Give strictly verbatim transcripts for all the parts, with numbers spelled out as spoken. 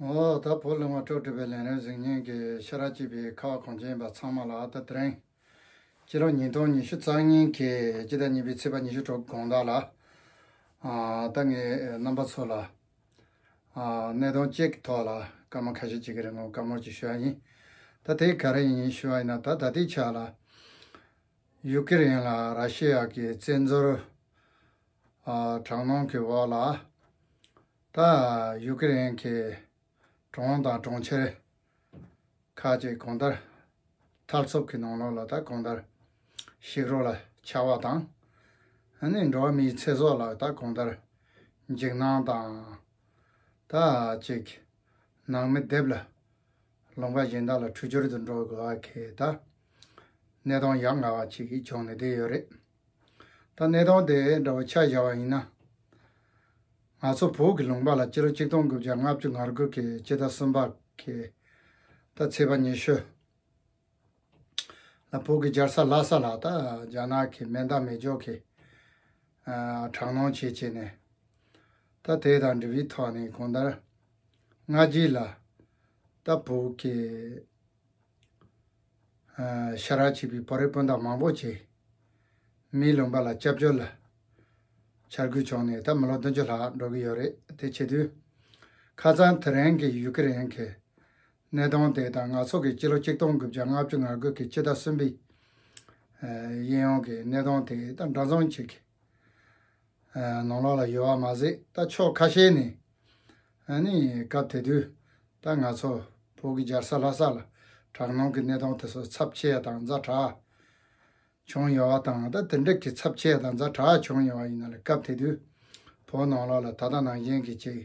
ཨོ། ད་བོད་གླིང་བ་སྤྲོ་སྒྲིག་པའི་ལས་རིམ་གཟིགས་མཁན་གྱི་ཤེས་རབ་ཅེས་པའི་ཁ་བ་གངས་ཅན་པ་ཚང་མ་ལ། ད་དེ་རིང་སྤྱི་ལོ་ཉིས་སྟོང་ཉི་ཤུ་རྩ་གཉིས་ཀྱི་སྤྱི་ཟླ་གཉིས་པའི་ཚེས་པ་ཉི་ཤུ་དྲུག་དགོང་དག་ལ། ཨ། ད་ངས་རྣམ་པ་ཚོ་ལ། ཨ། གནད་དོན་གཅིག་གི་ཐོག་ལ་སྐར་མ་ཁ་ཤས་ཅིག་གི་རིང་ལ་བཀའ་མོལ་ཅིག་ཞུ་ཡ་ཡིན། ད་དེ་ག་རེ་ཡིན་ཞུ་བ་ཡིན་ན། ད་ད་ལྟའི་ཆ་ལ་ཡུ་ཀེ་རེན་ལ་ར་ཤི་ཡ་གི་བཙན་འཛུལ། ཨ། དྲག་གནོན་གྱི་འོག་ལ། ད་ཡུ་ཀེ་རེན་གྱི་གྲོང་དང་གྲོང་ཁྱེར་ཁག་ཅིག་གང་ལྟར་མཐར་ཐུག་གི་ནང་ལོགས་ལ། ད་གང་ལྟར་ཞིག་རོགས་ལ་ཆགས་པ་དང་། ཨ་ནི་འགྲོ་བ་མིའི་ཚེ་སྲོག་ལ་ད་གང་ལྟར་འཇིགས་སྣང་དང་། ད་ཅིག་ནང་མི་སྡེབ་ལ་ལུང་པ་གཞན་དག་ལ་འཕྲུལ་སྦྱོར་དུ་འགྲོ་དགོས་པ་གི་ད་གནད་དོན་ཡ་ང་བ་ཅིག་བྱུང་ནས་བསྡད་ཡོད་རེད། ད་གནད་དོན་དེ་འདྲ་བོ་ཆ་བཞག་པ་ཡིན་ན། ང་ཚོ་བོད་ཀྱི་ལུང་པ་ལ་སྤྱི་ལོ་ཆིག་སྟོང་དགུ་བརྒྱ་ལྔ་བཅུ་ང་དགུ་གི་སྤྱི་ཟླ་གསུམ་པ་གི་ད་ཚེས་པ་ཉི་ཤུ་ལ་བོད་ཀྱི་རྒྱལ་ས་ལྷ་ས་ལ་ད་རྒྱ་ནག་གི་མེ་མདའ་མེ་སྒྱོགས་ཀྱི། ཨ། དྲག་གནོན་བྱེད་བྱས་ནས། ད་དེ་དང་འབྲེལ་བའི་ཐོག་ནས་གང་ལྟར་སྔ་རྗེས་ལ་ད་བོད་ཀྱི་ཤ་ར་ཆིབས་པའི་བོད་རིགས་སྤུན་ཟླ་མང་པོ་ཅིག་མིའི་ལུང་པ་ལ་སྐྱབས་བཅོལ་ལ་འཆར་འགོད་བྱུང་ནས། ད་མི་ལོ་བདུན་ཅུ་ལྷག་འགྲོ་གི་ཡོད་རེད། དེ་བྱེད་དུས་ཁ་སང་དེ་རིང་གི་ཡུ་ཀེ་རེན་གྱི་གནད་དོན་དེ་དང་ང་ཚོ་གི་སྤྱི་ལོ་ཆིག་སྟོང་དགུ་བརྒྱ་ལྔ་བཅུ་ང་དགུ་གི་སྤྱི་ཟླ་གསུམ་པའི་གཡས་གཡོན་གྱི་གནད་དོན་དེ་ད་འདྲ་མཚུངས་ཅིག་ནང་ལོགས་ལ་ཡོད་པ་མ་ཟད། ད་ཕྱོགས་ཁ་ཤས་ནས་ཨ་ནི་སྐབས་དེ་དུས་ད་ང་ཚོ་བོད་ཀྱི་རྒྱལ་ས་ལྷ་ས་ལ་དྲག་གནོན་གྱི་གནད་དོན་དེ་ཚོ་ཚབས་ཆེ་དང་ཛ་དྲག་བྱུང་ཡོད་པ་དང་། ད་དེ་འདྲ་གི་ཚབས་ཆེ་དང་ཛ་དྲག་བྱུང་ཡོད་པ་ཡིན་ན་ལས། སྐབས་དེ་དུས་བོད་ནང་ལོགས་ལ་ད་ལྟ་ནང་བཞིན་གྱི་ཅིག་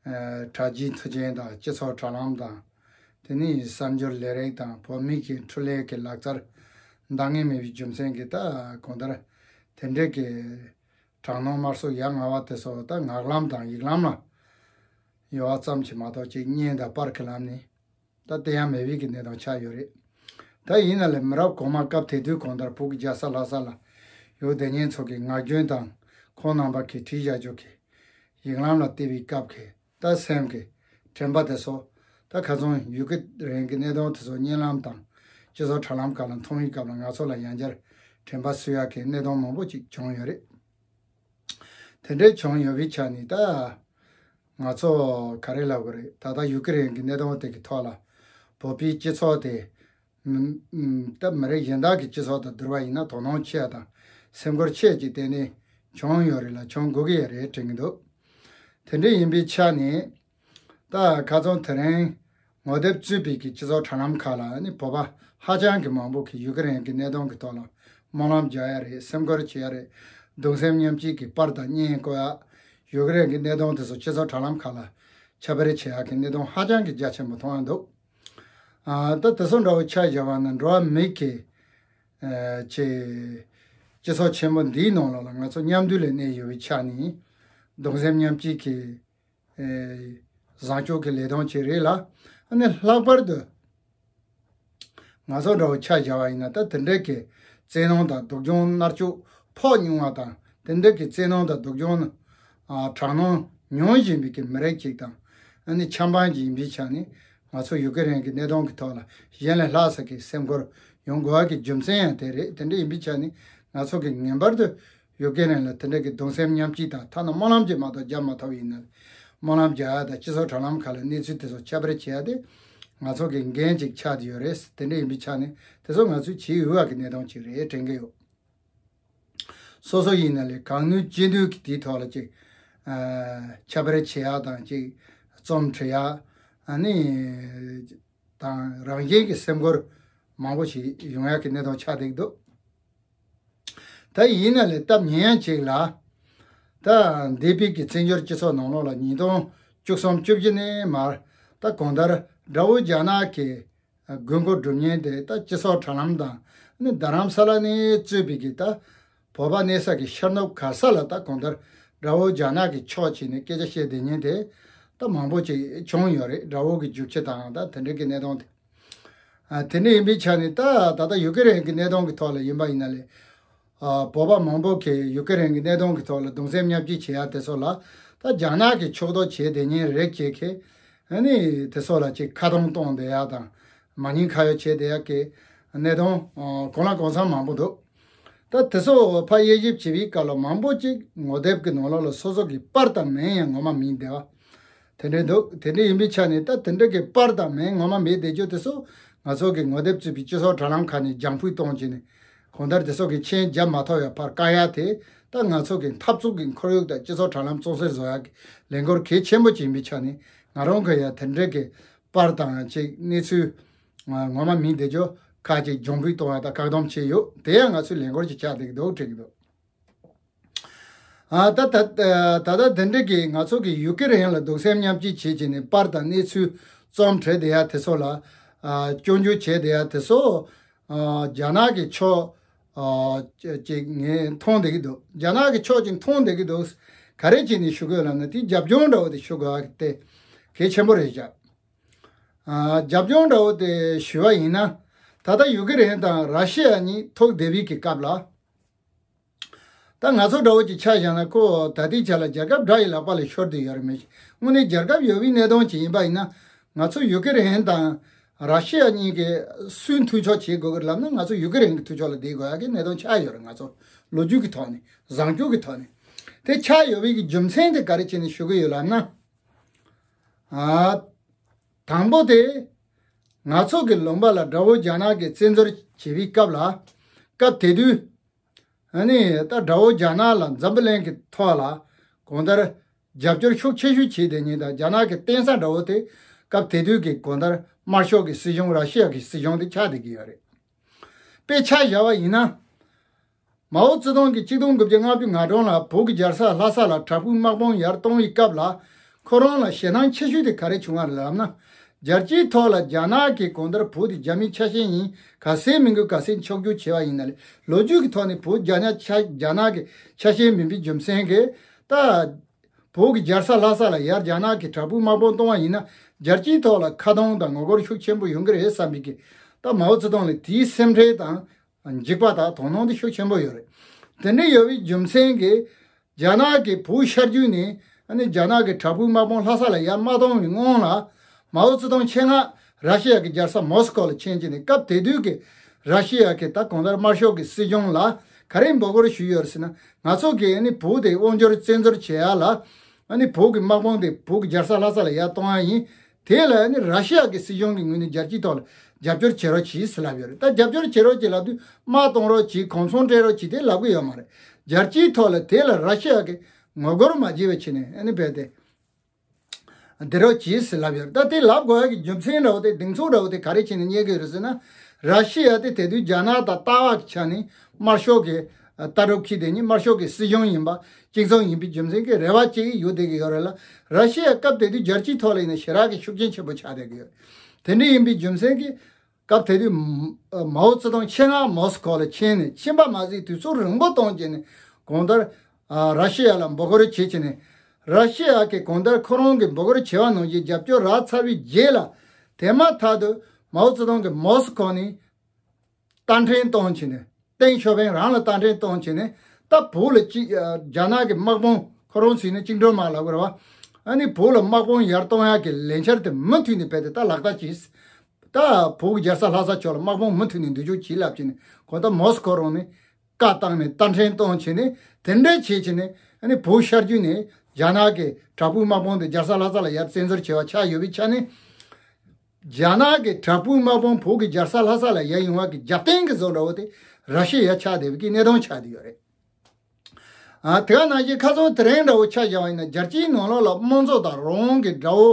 ཨ། དྲག་རྒྱས་མཐུན་རྐྱེན་དང་། སྤྱི་ཚོགས་དྲ་ལམ་དང་། དེ་ནས་གསར་འགྱུར་ལས་རིགས་དང་། བོད་མི་གི་འཕྲུལ་ལས་ཀྱི་ལག་རྩལ་འདང་ངེས་མེད་པའི་རྒྱུ་མཚན་གྱིས། ད་གང་ལྟར་དེ་འདྲའི་གི་དྲག་གནོན་དམར་གསོད་ཡ་ང་བ་དེ་ཚོ་ད་ངག་ལམ་དང་ཡིག་ལམ་ལ་ཡོད་པ་ཙམ་གྱིས་མ་གཏོགས། ཅིག་བརྙན་དང་པར་གྱི་ལམ་ནས་ད་བསྟན་ཡ་མེད་པའི་གི་གནས་སྟངས་ཆགས་ཡོད་རེད། ད་ཡིན་ན་ལས་མི་རབས་གོང་མ་སྐབས་དེ་དུས་གང་ལྟར་བོད་ཀྱི་རྒྱལ་ས་ལྷ་ས་ལ་ཡོད་བསྡད་མཁན་ཚོ་གི་ངག་རྒྱུན་དང་། ཁོང་རྣམ་པ་གིས་བྲིས་བཞག་རྒྱུ་གི་ཡིག་ལམ་ལ་བལྟས་པའི་སྐབས་ཀྱི་ད་སེམས་ཀྱི་དྲན་པ་དེ་ཚོ། ད་ཁ་སང་ཡུ་ཀེ་རེན་གྱི་གནད་དོན་དེ་ཚོ་བརྙན་ལམ་དང་སྤྱི་ཚོགས་དྲ་ལམ་ཁག་ལ་མཐོང་བའི་སྐབས་ལ། ང་ཚོ་ལ་ཡང་བསྐྱར་དྲན་པ་གསོ་ཡག་གི་གནད་དོན་མང་པོ་ཅིག་བྱུང་ཡོད་རེད། དེ་འདྲའི་བྱུང་ཡོད་པའི་ཆ་ནས། ད་ང་ཚོ་ག་རེ་ལབ་དགོས་རེད། ད་ལྟ་ཡུ་ཀེ་རེན་གྱི་གནད་དོན་དེ་གི་ཐོག་ལ་བོད་པའི་སྤྱི་ཚོགས་དེ། ཨུམ། ད་མི་རིགས་གཞན་དག་གི་སྤྱི་ཚོགས་དང་བསྡུར་བ་ཡིན་ན་དོ་སྣང་ཆེ་བ་དང་སེམས་ཁུར་ཆེ་ཅིག་གཏན་ནས་བྱུང་ཡོད་རེད་ལ། བྱུང་དགོས་ཀྱི་ཡོད་རེད་དྲན་གྱི་འདུག་དེ་འདྲ་ཡིན་པའི་ཆ་ནས། ད་ཁ་སང་དེ་རིང་ངོ་དེབ་གཙོས་པའི་གི་སྤྱི་ཚོགས་དྲ་ལམ་ཁག་ལ་ནི་བོད་པ་ཧ་ཅང་གི་མང་པོ་གིས་ཡུ་ཀེ་རེན་གྱི་གནད་དོན་གྱི་ཐོག་ལ་སྨོན་ལམ་རྒྱག་ཡ་རེད། སེམས་ཁུར་བྱེད་ཡ་རེད། གདུང་སེམས་མཉམ་སྐྱེད་ཀྱི་པར་དང་བརྙན་བཀོད་ཡ། ཡུ་ཀེ་རེན་གྱི་གནད་དོན་དེ་ཚོ་སྤྱི་ཚོགས་དྲ་ལམ་ཁག་ལ་ཁྱབ་སྤེལ་བྱེད་ཡ་གི་གནད་དོན་ཧ་ཅང་གི་རྒྱ་ཆེན་པོ་མཐོང་ཡ་འདུག་ཨ། ད་དེ་ཚོ་འདྲ་བོ་ཆ་བཞག་པ་ན། འགྲོ་བ་མི་གི་ཨ་ཅེ་སྤྱི་ཚོགས་ཆེན་པོ་འདིའི་ནང་ལོགས་ལ་ང་ཚོ་མཉམ་འདུས་ལ་གནས་ཡོད་པའི་ཆ་ནས། གདུང་སེམས་མཉམ་སྐྱེད་ཀྱི་ཨེ་བཟང་སྤྱོད་ཀྱི་ལས་དོན་ཅིག་རེད་ལ། ཨ་ནི་ལྷག་པར་དུ་ང་ཚོ་འདྲ་བོ་ཆ་བཞག་པ་ཡིན་ན། ད་དེ་འདྲ་གི་བཙན་གནོན་དང་སྡུག་སྦྱོང་མནར་གཅོད་ཕོག་མྱོང་བ་དང་། དེ་འདྲ་གི་བཙན་གནོན་དང་སྡུག་སྦྱོང་ཨ་དྲག་གནོན་མྱོང་བཞིན་པའི་གི་མི་རིགས་ཅིག་དང་། ཨ་ནི་ཆབ་འབངས་ཅིག་ཡིན་པའི་ཆ་ནས། ང་ཚོ་ཡུ་ཀེ་རེན་གྱི་གནད་དོན་གྱི་ཐོག་ལ་གཞན་ལས་ལྷག་ས་གི་སེམས་ཁུར་ཡོང་དགོས་པ་གི་རྒྱུ་མཚན་ཡང་དེ་རེད། དེ་འདྲ་ཡིན་པའི་ཆ་ནས་ང་ཚོ་གི་ངེས་པར་དུ་ཡུ་ཀེ་རེན་ལ་དེ་འདྲ་གི་གདུང་སེམས་མཉམ་སྐྱེད་དང་། ཐ་ན་སྨོན་ལམ་ཅིག་མ་གཏོགས་རྒྱག་མ་ཐུབ་ཡིན་ན། སྨོན་ལམ་རྒྱག་ཡ་དང་། སྤྱི་ཚོགས་དྲ་ལམ་ཁག་ལ་གནས་ཚུལ་དེ་ཚོ་ཁྱབ་སྤེལ་བྱེད་ཡ་དེ་ང་ཚོ་གི་འགན་ཅིག་ཆགས་བསྡད་ཡོད་རེད། དེ་འདྲ་ཡིན་པའི་ཆ་ནས་དེ་ཚོ་ང་ཚོས་བྱེད་འོས་པ་གི་གནད་དོན་ཅིག་རེད་དྲན་གྱི་ཡོད། སོ་སོ་ཡིན་ན་ལས་གང་ནུས་ཅི་ནུས་ཀྱིས་དེའི་ཐོག་ལ་ཅིག་ཨ་ཁྱབ་སྤེལ་བྱེད་ཡ་དང་། ཅིག་རྩོམ་འབྲི་ཡ། ཨ་ནི་དང་། རང་བཞིན་གྱི་སེམས་ཁུར་མང་པོ་ཞིག་ཡོང་ཡ་གི་གནད་དོན་ཆགས་བསྡད་ཀྱི་འདུག་ད་ཡིན་ན་ལས་སྟབས་ཉེ་ཡ་ཅིག་ལ། ད་འདས་པའི་གི་བཙན་བྱོལ་སྤྱི་ཚོགས་ནང་ལོགས་ལ་ཉིས་སྟོང་བཅུ་གསུམ་བཅུ་བཞི་ནས་མར། ད་གང་ལྟར་དགྲ་བོ་རྒྱ་ནག་གི་དགོས་མཁོ་སྒྲུབ་མཁན་དེ། ད་སྤྱི་ཚོགས་དྲ་ལམ་དང་། ནི་རྡ་རམ་ས་ལ་ནས་གཙོས་པའི་གི་ད་བོད་པ་གནས་ས་གི་ཤར་ནུབ་ག་ས་ལ་ད་གང་ལྟར་དགྲ་བོ་རྒྱ་ནག་གི་ཕྱོགས་བྱས་ནས་སྐད་ཆ་བཤད་བསྡད་མཁན་དེ་ད་མང་པོ་ཅིག་བྱུང་ཡོད་རེད། དགྲ་བོ་གི་རྒྱུག་ཁྱི་དང་། ད་དེ་འདྲ་གི་གནད་དོན་དེ། ཨ། དེ་འདྲ་ཡིན་པའི་ཆ་ནས། ད་ད་ལྟ་ཡུ་ཀེ་རེན་གྱི་གནད་དོན་གྱི་ཐོག་ལ་ཡིན་པ་ཡིན་ན་ལས། ཨ། བོད་པ་མང་པོ་གིས་ཡུ་ཀེ་རེན་གྱི་གནད་དོན་གྱི་ཐོག་ལ་གདུང་སེམས་མཉམ་སྐྱེད་བྱེད་ཡ་དེ་ཚོ་ལ། ད་རྒྱ་ནག་གི་ཕྱོགས་གཏོགས་བྱས་བསྡད་མཁན་རིགས་ཅིག་གིས། ཨ་ནི་དེ་ཚོ་ལ་ཅིག་ཁ་རྡུང་གཏོང་བསྡད་ཡ་དང་མ་ཉེས་ཁ་གཡོག་བྱས་བསྡད་ཡ་གི་གནད་དོན་གང་ལ་གང་འཚམ་མང་པོ་འདུག་ད་དེ་ཚོ་ཕར་དབྱེ་ཞིབ་བྱེད་པའི་སྐབས་ལ་མང་པོ་ཅིག་ངོ་དེབ་ཀྱི་ནང་ལོགས་ལ་སོ་སོ་གི་པར་དང་མིང་ཡང་ངོ་མ་མེད་བསྡད་པ་དེ་འདྲ་འདུག་དེ་འདྲ་ཡིན་པའི་ཆ་ནས་ད་དེ་འདྲ་གི་པར་དང་མིང་ངོ་མ་མེད་བསྡད་རྒྱུ་དེ་ཚོ་ང་ཚོ་གི་ངོ་དེབ་བཙུགས་པའི་སྤྱི་ཚོགས་དྲ་ལམ་ཁག་ནས་རྒྱང་ཕུད་གཏོང་བྱས་ནས་གང་ལྟར་དེ་ཚོ་གི་མཆན་རྒྱབ་མ་ཐུབ་ཡ་ཕར་བཀག་ཡ་དེ་ད་ང་ཚོ་གི་འཐབ་རྩོད་ཀྱི་ཁོར་ཡུག་དང་སྤྱི་ཚོགས་དྲ་ལམ་བཙོང་སེལ་བཟོ་ཡ་གི་ལས་འགུལ་གལ་ཆེན་པོ་ཅིག་ཡིན་པའི་ཆ་ནས་ང་རང་གི་ཡ་དེ་འདྲ་གི་པར་དང་ཅིག་གནས་ཚུལ་ངོ་མ་མིན་བསྡད་རྒྱུ་ཁག་ཅིག་རྒྱང་ཕུད་གཏོང་ཡ་ད་བཀག་སྡོམ་བྱས་ཡོད། དེ་ཡང་ང་ཚོའི་ལས་འགུལ་ཅིག་ཆགས་བསྡད་ཀྱི་འདུག་དྲན་གྱི་འདུག་ཨ་ད་ད་ད་ད་དེ་འདྲ་གི་ང་ཚོ་གི་ཡུ་ཀེ་རེན་ལ་གདུང་སེམས་མཉམ་སྐྱེད་བྱེད་ཀྱི་ནས་པར་དང་གནས་ཚུལ་རྩོམ་བྲིས་བསྡད་ཡ་དེ་ཚོ་ལ་ཨ་སྐྱོན་བརྗོད་བྱས་བསྡད་ཡ་དེ་ཚོ་ཨ་རྒྱ་ནག་གི་ཕྱོགས་ཨ་ཅིག་ངས་མཐོང་བསྡད་ཀྱི་འདུག་རྒྱ་ནག་གི་ཕྱོགས་ཅིག་མཐོང་བསྡད་ཀྱི་འདུག་ག་རེ་བྱས་ནས་ཞུ་དགོས་ལབ་ན་དེ་རྒྱབ་ལྗོངས་འདྲ་བོ་དེ་ཞུ་དགོས་ཨ་དེ་གལ་ཆེན་པོ་རེད་བཞག་ཨ་རྒྱབ་ལྗོངས་འདྲ་བོ་དེ་ཞུ་བ་ཡིན་ན་ད་ལྟ་ཡུ་ཀེ་རེན་དང་ར་ཤི་ཡ་གཉིས་ཐུག་བསྡད་པའི་གི་སྐབས་ལ། ད་ང་ཚོ་འདྲ་བོ་ཅིག་ཆ་བཞག་ན་ཁོ་ད་ལྟའི་ཆ་ལ་རྒྱལ་ཁབ་དགྲ་ཡི་ལག་པ་ལ་ཤོར་བསྡད་ཡོད་རེད་མེད། དངོས་གནས་རྒྱལ་ཁབ་ཡོད་པའི་གནད་དོན་ཅིག་ཡིན་པ་ཡིན་ན་ང་ཚོ་ཡུ་ཀེ་རེན་དང་ར་ཤི་ཡ་གཉིས་ཀྱིས་སུའི་མཐུན་ཕྱོགས་བྱེད་དགོས་ཀྱི་ལབ་ན་ང་ཚོ་ཡུ་ཀེ་རེན་གྱི་མཐུན་ཕྱོགས་ལ་བསྡད་དགོས་ཡ་གི་གནད་དོན་ཆགས་ཡོད་རེད། ང་ཚོ་ལོ་རྒྱུས་ཀྱི་ཐོག་ནས་བཟང་སྤྱོད་ཀྱི་ཐོག་ནས་དེ་ཆགས་ཡོད་པའི་གི་རྒྱུ་མཚན་དེ་ག་རེ་བྱས་ནས་ཞུ་གི་ཡོད་ལབ་ན། ཨ་དང་པོ་དེ་ང་ཚོ་གི་ལུང་པ་ལ་དགྲ་བོ་རྒྱ་ནག་གིས་བཙན་འཛུལ་བྱེད་པའི་སྐབས་ལ་སྐབས་དེ་དུས། ཨ་ནི་ད་དགྲ་བོ་རྒྱ་ནག་ལ་འཛམ་བུ་གླིང་གི་ཐོག་ལ་གང་ལྟར་རྒྱབ་སྐྱོར་ཤུགས་ཆེ་ཤོས་བྱས་བསྡད་མཁན་དང་རྒྱ་ནག་གི་བརྟེན་ས་འདྲ་བོ་དེ་སྐབས་དེ་དུས་ཀྱི་གང་ལྟར་དམར་ཤོག་གི་སྲིད་གཞུང་ར་ཤི་ཡ་གི་སྲིད་གཞུང་དེ་ཆགས་བསྡད་ཀྱི་ཡོད་རེད། དཔེ་ཆ་བཞག་པ་ཡིན་ན། མའོ་ཙེ་ཏུང་གིས་གཅིག་སྟོང་དགུ་བརྒྱ་ལྔ་བཅུ་ང་གྲངས་ལ་བོད་ཀྱི་རྒྱལ་ས་ལྷ་ས་ལ་དྲག་པོའི་དམག་དཔུང་ཡར་གཏོང་བའི་སྐབས་ལ་ཁོ་རང་ལ་ཞེད་སྣང་ཆེ་ཤོས་དེ་ག་རེ་བྱུང་བ་རེད་ལབ་ན། རྒྱལ་སྤྱིའི་ཐོག་ལ་རྒྱ་ནག་གིས་གང་ལྟར་བོད་དེ་རྒྱ་མིའི་ཆ་ཤས་ཡིན། ག་ཚད་མི་དགོས་ག་ཚད་ཕྱོགས་བསྒྱུར་བྱས་པ་ཡིན་ན་ལས་ལོ་རྒྱུས་ཀྱི་ཐོག་ནས་བོད་རྒྱ་ནག་ཆ་རྒྱ་ནག་གི་ཆ་ཤས་མིན་པའི་རྒྱུ་མཚན་གྱིས་ད་བོད་ཀྱི་རྒྱལ་ས་ལྷ་ས་ལ་ཡར་རྒྱ་ནག་གི་དྲག་པོའི་དམག་དཔུང་གཏོང་བ་ཡིན་ན་རྒྱལ་སྤྱིའི་ཐོག་ལ་ཁ་རྡུང་དང་ངོ་རྒོལ་ཤུགས་ཆེན་པོ་ཡོང་གི་རེད་བསམ་པའི་གི་ད་མའོ་ཙེ་ཏུང་ལ་དེའི་སེམས་ཁྲལ་དང་། འཇིགས་པ་དང་དོ་སྣང་དེ་ཤུགས་ཆེན་པོ་ཡོད་རེད། དེ་འདྲ་ཡོད་པའི་རྒྱུ་མཚན་གྱིས་རྒྱ་ནག་གིས་བོད་ཤར་རྒྱུད་ནས་ཨ་ནི་རྒྱ་ནག་གི་དྲག་པོའི་དམག་དཔུང་ལྷ་ས་ལ་ཡར་མ་གཏོང་བའི་སྔོན་ལ་མའོ་ཙེ་ཏུང་ཆེད་མངགས་ར་ཤི་ཡ་གི་རྒྱལ་ས་མོ་སི་ཀོ་ལ་ཕྱིན་བྱས་ནས་སྐབས་དེ་དུས་ཀྱི་ར་ཤི་ཡ་གི་ད་གང་ལྟར་དམར་ཤོག་གི་སྲིད་གཞུང་ལ་ག་རེ་འབོད་སྐུལ་ཞུས་ཡོད་རེད་ཟེར་ན་ང་ཚོ་གིས་ཨ་ནི་བོད་དེ་དབང་སྒྱུར་བཙན་འཛུལ་བྱེད་ཡ་ལ་ཨ་ནི་བོད་ཀྱི་དམག་དཔུང་དེ་བོད་ཀྱི་རྒྱལ་ས་ལྷ་ས་ལ་ཡར་གཏོང་ཡ་ཡིན། དེ་ལ་ནི་ར་ཤི་ཡ་གི་སྲིད་གཞུང་གི་ངོས་ནས་རྒྱལ་སྤྱིའི་ཐོག་ལ་རྒྱབ་སྐྱོར་བྱེད་རོགས་གྱིས་ཟེར་ལབ་ཡོད་རེད། ད་རྒྱབ་སྐྱོར་བྱེད་རོགས་གྱིས་ལབ་དུས་དམག་གཏོང་རོགས་གྱིས་གུང་ཚང་སྤྲད་རོགས་གྱིས་དེ་ལབ་གི་ཡོད་མ་རེད། རྒྱལ་སྤྱིའི་ཐོག་ལ་དེ་ལ་ར་ཤི་ཡ་གི་ངོ་རྒོལ་མ་བྱེད་པའི་ཆེད་ནས་ཨ་ནི་བས་ཏེ་འདི་རོགས་གྱིས་ཟེར་ལབ་ཡོད་རེད། ད་དེ་ལབ་དགོས་ཡ་གི་རྒྱུ་མཚན་འདྲ་བོ་དེ་གདེང་ཚོད་འདྲ་བོ་དེ་ག་རེ་བྱས་ནས་རྙེད་གི་ཡོད་རེད་ཟེར་ན་ར་ཤི་ཡ་དེ་དེ་དུས་རྒྱ་ནག་དང་ལྟ་བ་གི་ཆ་ནས་དམར་ཤོག་གི་ལྟ་གྲུབ་འཁྱེར་དེ་ཉིད་དམར་ཤོག་གི་སྲིད་གཞུང་ཡིན་པ་གཅིག་མཚུངས་ཡིན་པའི་རྒྱུ་མཚན་གྱིས་རེ་བ་བྱེད་ཀྱི་ཡོད་བསྡད་ཀྱི་ཡོད་རེད་ལ། ར་ཤི་ཡ་སྐབས་དེ་དུས་རྒྱལ་སྤྱིའི་ཐོག་ལ་ཡིན་ན་ཞེ་དྲག་གི་ཤུགས་རྐྱེན་ཆེན་པོ་ཆགས་བསྡད་ཀྱི་ཡོད། དེ་འདྲ་ཡིན་པའི་རྒྱུ་མཚན་གྱིས་སྐབས་དེ་དུས་མ་མའོ་ཙེ་ཏུང་ཆེད་མངགས་མོ་སི་ཁོ་ལ་ཕྱིན་ནས་ཕྱིན་པ་མ་ཟད་དུས་ཚོད་རིང་པོ་གཏོང་བྱས་ནས་གང་ལྟར་ར་ཤི་ཡ་ལ་འབོད་སྐུལ་བྱེད་བྱས་ནས་ར་ཤི་ཡ་གིས་གང་ལྟར་ཁོ་རང་གི་འབོད་སྐུལ་བྱས་པ་ནང་བཞིན་རྒྱབ་སྐྱོར་རག་ཚར་བའི་རྗེས་ལ་དེ་མ་ཐག་ཏུ་མའོ་ཙེ་ཏུང་གིས་མོ་སི་ཁོ་ནས། རྟ་འཕྲེང་གཏོང་བྱས་ནས་ཏེང་ཞའོ་ཕིང་རང་ལ་རྟ་འཕྲེང་གཏོང་བྱས་ནས་ད་བོད་ལ་ཅིག་རྒྱ་ནག་གི་དམག་དཔུང་ཁོ་རང་ཚོས་ནི་བཅིངས་འགྲོལ་དམག་ལབ་དགོས་རེད་བ། ཨ་ནི་བོད་ལ་དམག་དཔུང་ཡར་གཏོང་ཡག་གི་ལས་འཆར་དེ་མུ་མཐུད་ནས་རྦད་དེ་ད་ལག་བསྟར་གྱིས། ད་བོད་ཀྱི་རྒྱལ་ས་ལྷ་ས་ཕྱོགས་ལ་དམག་དཔུང་མུ་མཐུད་ནས་འདུ་འཇུག་གྱིས་ལབ་བྱས་ནས་གོ་ད་མོ་སི་ཁོ་རང་ནས་བཀའ་བཏང་ནས་རྟ་འཕྲེང་གཏོང་བྱས་ནས་དེ་འདྲ་བྱས་བྱས་ནས་ཨ་ནི་བོད་ཤར་རྒྱུད་ནས་རྒྱ་ནག་གི་དྲག་པོའི་དམག་དཔུང་དེ་རྒྱལ་ས་ལྷ་ས་ལ་ཡར་བཙན་འཛུལ་བྱས་པ་ཆགས་ཡོད་པའི་ཆ་ནས། རྒྱ་ནག་གི་དྲག་པོའི་དམག་དཔུང་བོད་ཀྱི་རྒྱལ་ས་ལྷ་ས་ལ་ཡར་ཡོང་བ་གི་རྒྱབ་རྟེན་གྱི་བཟོ་འདྲ་བོ་དེ་ར་ཤི་ཡ་ཆགས་བསྡད་པའི་གི་གནད་དོན་ཆགས་བསྡད་ཡོད་རེད། ཨ་དེ་ག་ནང་བཞིན་ཁ་སང་དེ་རིང་འདྲ་བོ་ཆ་བཞག་པ་ཡིན་ན་རྒྱལ་སྤྱིའི་ནང་ལོགས་ལ་དམངས་གཙོ་དང་རང་དབང་གི་དགྲ་བོ་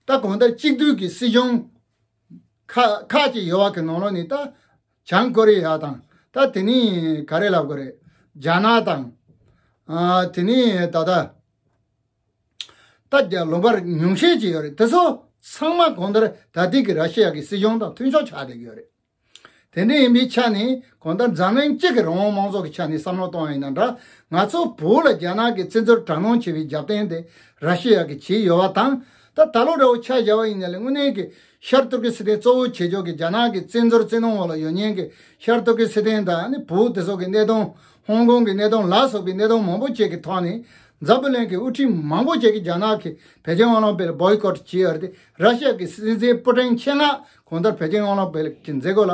ད་གང་ལྟར་གཅིག་སྡུད་ཀྱི་སྲིད་གཞུང་ཁག་ཁག་ཅིག་ཡོད་པ་གི་ནང་ལོགས་ནས་ད་བྱང་ཀོ་རི་ཡ་དང་ད་དེ་ནི་ག་རེ་ལབ་དགོས་རེད། རྒྱ་ནག་དང་ཨ་དེ་ནི་ད་ལྟ། ད་རྒྱ་ལུང་པར་ཉུང་ཤས་ཅིག་ཡོད་རེད། དེ་ཚོ་ཚང་མ་གང་ལྟར་ད་ལྟའི་གི་ར་ཤི་ཡ་གི་སྲིད་གཞུང་དང་མཐུན་ཕྱོགས་ཆགས་བསྡད་ཀྱི་ཡོད་རེད། དེ་འདྲ་ཡིན་པའི་ཆ་ནས་གང་ལྟར་འཛམ་གླིང་སྤྱི་གི་རང་དབང་དམངས་གཙོ་གི་ཆ་ནས་བསམ་བློ་གཏོང་བ་ཡིན་ན་འདྲ། ང་ཚོ་བོད་ལ་རྒྱ་ནག་གིས་བཙན་འཛུལ་དྲག་གནོན་བྱས་པའི་རྒྱབ་རྟེན་དེ་ར་ཤི་ཡ་གིས་བྱས་ཡོད་པ་དང་། ད་ད་ལོ་འདྲ་བོ་ཆ་བཞག་པ་ཡིན་ན་ལས་དངོས་གནས་ཀྱི་ཤར་ཏུར་ཀི་སི་ཐན་གཙོ་བོ་བྱེད་ཕྱོགས་ཀྱི་རྒྱ་ནག་གི་བཙན་འཛུལ་བཙན་གནོན་འོག་ལ་ཡོད་མཁན་གྱི་ཤར་ཏུར་ཀི་སི་ཐན་དང་ནི་བོད་དེ་ཚོ་གི་གནད་དོན། ཧོང་ཀོང་གི་གནད་དོན་ལ་སོགས་པའི་གནད་དོན་མང་པོ་ཅིག་གི་ཐོག་ནས་ འཛམ་བུ་གླིང་གི་དབུ་ཁྲིད་མང་པོ་ཅིག་གིས་རྒྱ་ནག་གིས་བེ་ཅིང་ཨོ་ལིམ་པིག་ལ་བོའི་ཀོཊ་བྱས་ཡོད་རེད་དེ། ར་ཤི་ཡ་གི་སྲིད་འཛིན་པུ་ཏིན་ཆེད་མངགས་གང་ལྟར་བེ་ཅིང་ཨོ་ལིམ་པིག་གི་མཛད་སྒོ་ལ་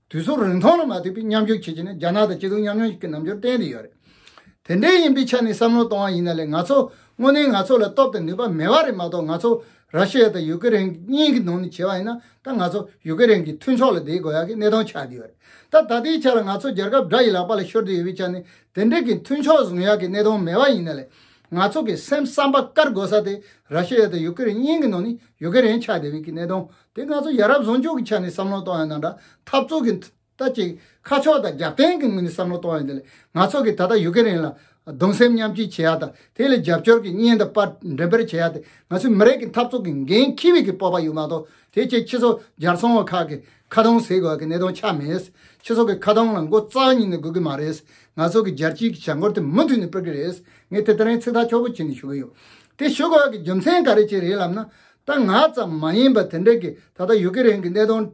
དུས་ཚོད་རིང་ཐུང་ལ་མ་ཐུག་པའི་མཉམ་ཞུགས་བྱེད་ཀྱི་ནས་རྒྱ་ནག་དང་སྐྱིད་སྡུག་མཉམ་མྱོང་ཞིག་གི་རྣམ་འགྱུར་བསྟན་བསྡད་ཡོད་རེད། དེ་འདྲའི་ཡིན་པའི་ཆ་ནས་བསམ་བློ་གཏོང་བ་ཡིན་ན་ལས་ང་ཚོ་དངོས་གནས་ང་ཚོ་ལ་སྟོབས་དང་ནུས་པ་མེད་པ་རེད་མ་གཏོགས། ང་ཚོ་ར་ཤི་ཡ་དང་ཡུ་ཀེ་རེན་གཉིས་ཀྱི་ནང་ནས་བྱས་པ་ཡིན་ན། ད་ང་ཚོ་ཡུ་ཀེ་རེན་གྱི་མཐུན་ཕྱོགས་ལ་བསྡད་དགོས་ཡག་གི་གནས་སྟངས་ཆགས་བསྡད་ཡོད་རེད། ད་ད་ལྟའི་ཆ་ལ་ང་ཚོ་རྒྱལ་ཁབ་དགྲ་ཡི་ལག་པ་ལ་ཤོར་བསྡད་ཡོད་པའི་ཆ་ནས་དེ་འདྲའི་གི་མཐུན་ཕྱོགས་བཟུང་ཡག་གི་གནས་སྟངས་མེད་པ་ཡིན་ན་ལས་ང་ཚོ་གི་སེམས་བསམ་པ་དཀར་དགོས་ས་དེ་ར་ཤི་ཡ་དང་ཡུ་ཀེ་རེན་གཉིས་ཀྱི་ནང་ནས་ཡུ་ཀེ་རེན་ཆགས་བསྡད་པའི་གི་གནས་སྟངས་དེ། ང་ཚོ་ཡ་རབས་བཟང་སྤྱོད་ཀྱི་ཆ་ནས་བསམ་བློ་གཏོང་ཡ་ན་འདྲ། འཐབ་རྩོད་ཀྱི་ད་ཅིག་ཁ་ཕྱོགས་དང་རྒྱབ་རྟེན་གྱི་ངོས་ནས་བསམ་བློ་གཏོང་ཡ་འདི་ལས་ང་ཚོ་གི་ད་ལྟ་ཡུ་ཀེ་རེན་ལ་གདུང་སེམས་མཉམ་སྐྱེད་བྱེད་ཡ་དང་། དེ་ལ་རྒྱབ་སྐྱོར་གྱི་བརྙན་དང་པར་འགྲེམས་སྤེལ་བྱེད་ཡ་དེ་ང་ཚོའི་མི་རིགས་ཀྱི་འཐབ་རྩོད་ཀྱི་འགན་འཁྱེར་བའི་གི་སྤོབས་པ་ཡོད་མ་གཏོགས། དེ་ཅིག་ཕྱི་སོ་རྒྱལ་སྲུང་བ་ཁག་གི་ཁ་གདོང་ཟེར་དགོས་ཀྱི་གནས་སྟངས་ཆགས་མེད། ཕྱི་སོ་གི་ཁ་གདོང་ལ་མགོ་རྩ་བ་ཉིད་ནས་སྒུར་གི་མ་རེད། ང་ཚོ་གི་རྒྱལ་སྤྱིའི་གི་བྱ་འགུལ་དེ་མུ་མཐུད་ནས་སྤེལ་གི་རེད། ངས་དེ་ལྟར་ཚིག་ཐག་ཆོད་པོ་བྱས་ནས་ཞུ་གི་ཡོད། དེ་ཞུ་དགོས་ཀྱི་རྒྱུ་མཚན་ག་རེ་ཅིག་རེད་ལབ་ན། ད་ང་ཙམ་མ་ཡིན་པ་དེ་འདྲ་གི་ད་ལྟ་ཡུ་ཀེ་རེན་གྱི་གནད་དོན་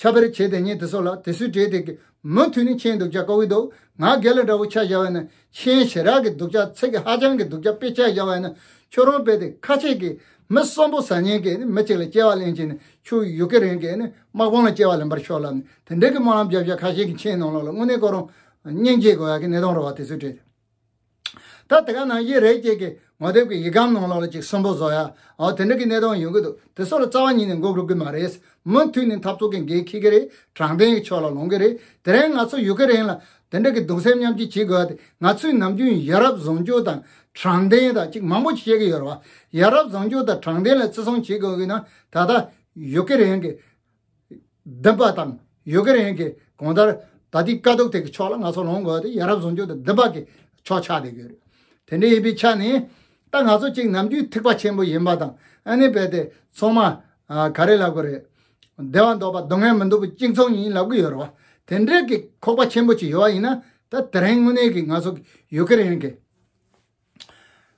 ཁྱབ་སྤེལ་བྱེད་དེ་ཉིན་དེ་ཚོ་ལ་དེ་ཚོའི་གྲས་དེ་གི་མུ་མཐུད་ནས་མཆན་སྡུག་ཅག་བཀོད་ཀྱི་འདུག་ང་རྒན་ལགས་འདྲ་བོ་ཆ་བཞག་པ་ཡིན་ན་མཆན་ཞེ་དྲག་གི་སྡུག་ཅག་ཚིག་གི་ཧ་ཅང་གི་སྡུག་ཅག་དཔེ་ཆ་བཞག་པ་ཡིན་ན། ཁྱོད་རང་དཔེ་དེ་ཁ་ཆེ་གི་མི་གསོན་པོ་ཟ་མཁན་གི་མི་གཅིག་ལ་སྐྱེ་བ་ལེན་བྱས་ནས་ཁྱོད་ཡུ་ཀེ་རེན་གི་ནི་དམག་དཔུང་ལ་སྐྱེ་བ་ལེན་པར་ཤོག་ལབ་ནས་དེ་འདྲ་གི་སྨོན་ལམ་རྒྱབ་བཞག་ཁ་ཤས་ཀྱི་མཆན་ནང་ལོགས་ལ་དངོས་གནས་ཁོ་རང་སྙིང་རྗེ་དགོས་ཡ་གི་གནད་དོན་རེད་བ། དེ་ཚོའི་གྲས་དེ། ད་དེ་ག་ནང་བཞིན་རེད་ཅེས་ཀྱི་ངོ་དེབ་ཀྱི་ཡིག་སྒམ་ནང་ལོགས་ལ་ཅིག་སུན་པོ་བཟོ་ཡ། འོ་དེ་འདྲ་གི་གནད་དོན་ཡོང་གི་འདུག་དེ་ཚོ་ལ་རྩ་བ་ཉིད་ནས་མགོ་སྒུར་གི་མ་རེད། མུ་མཐུད་ནས་འཐབ་རྩོད་ཀྱི་འགན་འཁྱེར་གི་རེད། དྲང་བདེན་གྱི་ཕྱོགས་ལ་ལངས་གི་རེད། དེ་རིང་ང་ཚོ་ཡུ་ཀེ་རེན་ལ་དེ་འདྲ་གི་གདུང་སེམས་མཉམ་སྐྱེད་བྱེད་དགོས་ཏེ། ང་ཚོས་ནམ་རྒྱུན་ཡ་རབས་བཟང་སྤྱོད་དང་དྲང་བདེན་དང་ཅིག་མང་པོ་ཅིག་བཤད་གི་ཡོད་རེད་བ། ཡ་རབས་བཟང་སྤྱོད་དང་དྲང་བདེན་ལ་བརྩི་སྲུང་བྱེད་དགོས་གི་ན། ད་ལྟ་ཡུ་ཀེ་རེན་གྱི་འདུན་པ་དང་ཡུ་ཀེ་རེན་གྱི་གང་ལྟར་ད་ལྟའི་དཀའ་སྡུག་དེ་གི་ཕྱོགས་ལ་ང་ཚོ་ལངས་དགོས་ཏེ། ཡ་རབས་བཟང་སྤྱོད་དང་འདུན་པ་གི་ཕྱོགས་ཆགས་བསྡད་ཀྱི་ཡོད་རེད། དེ་འདྲ་ཡིན་པའི་ཆ་ནས་ད་ང་ཚོ་གཅིག་ནམ་རྒྱུན་ཐེག་པ་ཆེན་པོ་ཡིན་པ་དང་། ཨ་ནི་རྦད་དེ་ཚང་མ་ཨ་ག་རེ་ལབ་དགོས་རེད། བདེ་བ་འདོད་པ་སྡུག་བསྔལ་མི་འདོད་པའི་གཅིག་མཚུངས་ཡིན་ལབ་ཀྱི་ཡོད་རེད་བ། དེ་འདྲའི་གི་ཁོག་པ་ཆེན་པོ་ཅིག་ཡོད་པ་ཡིན་ན། ད་དེ་རིང་དངོས་གནས་ཀྱི་ང་ཚོ་ཡུ་ཀེ་རེན་གྱི་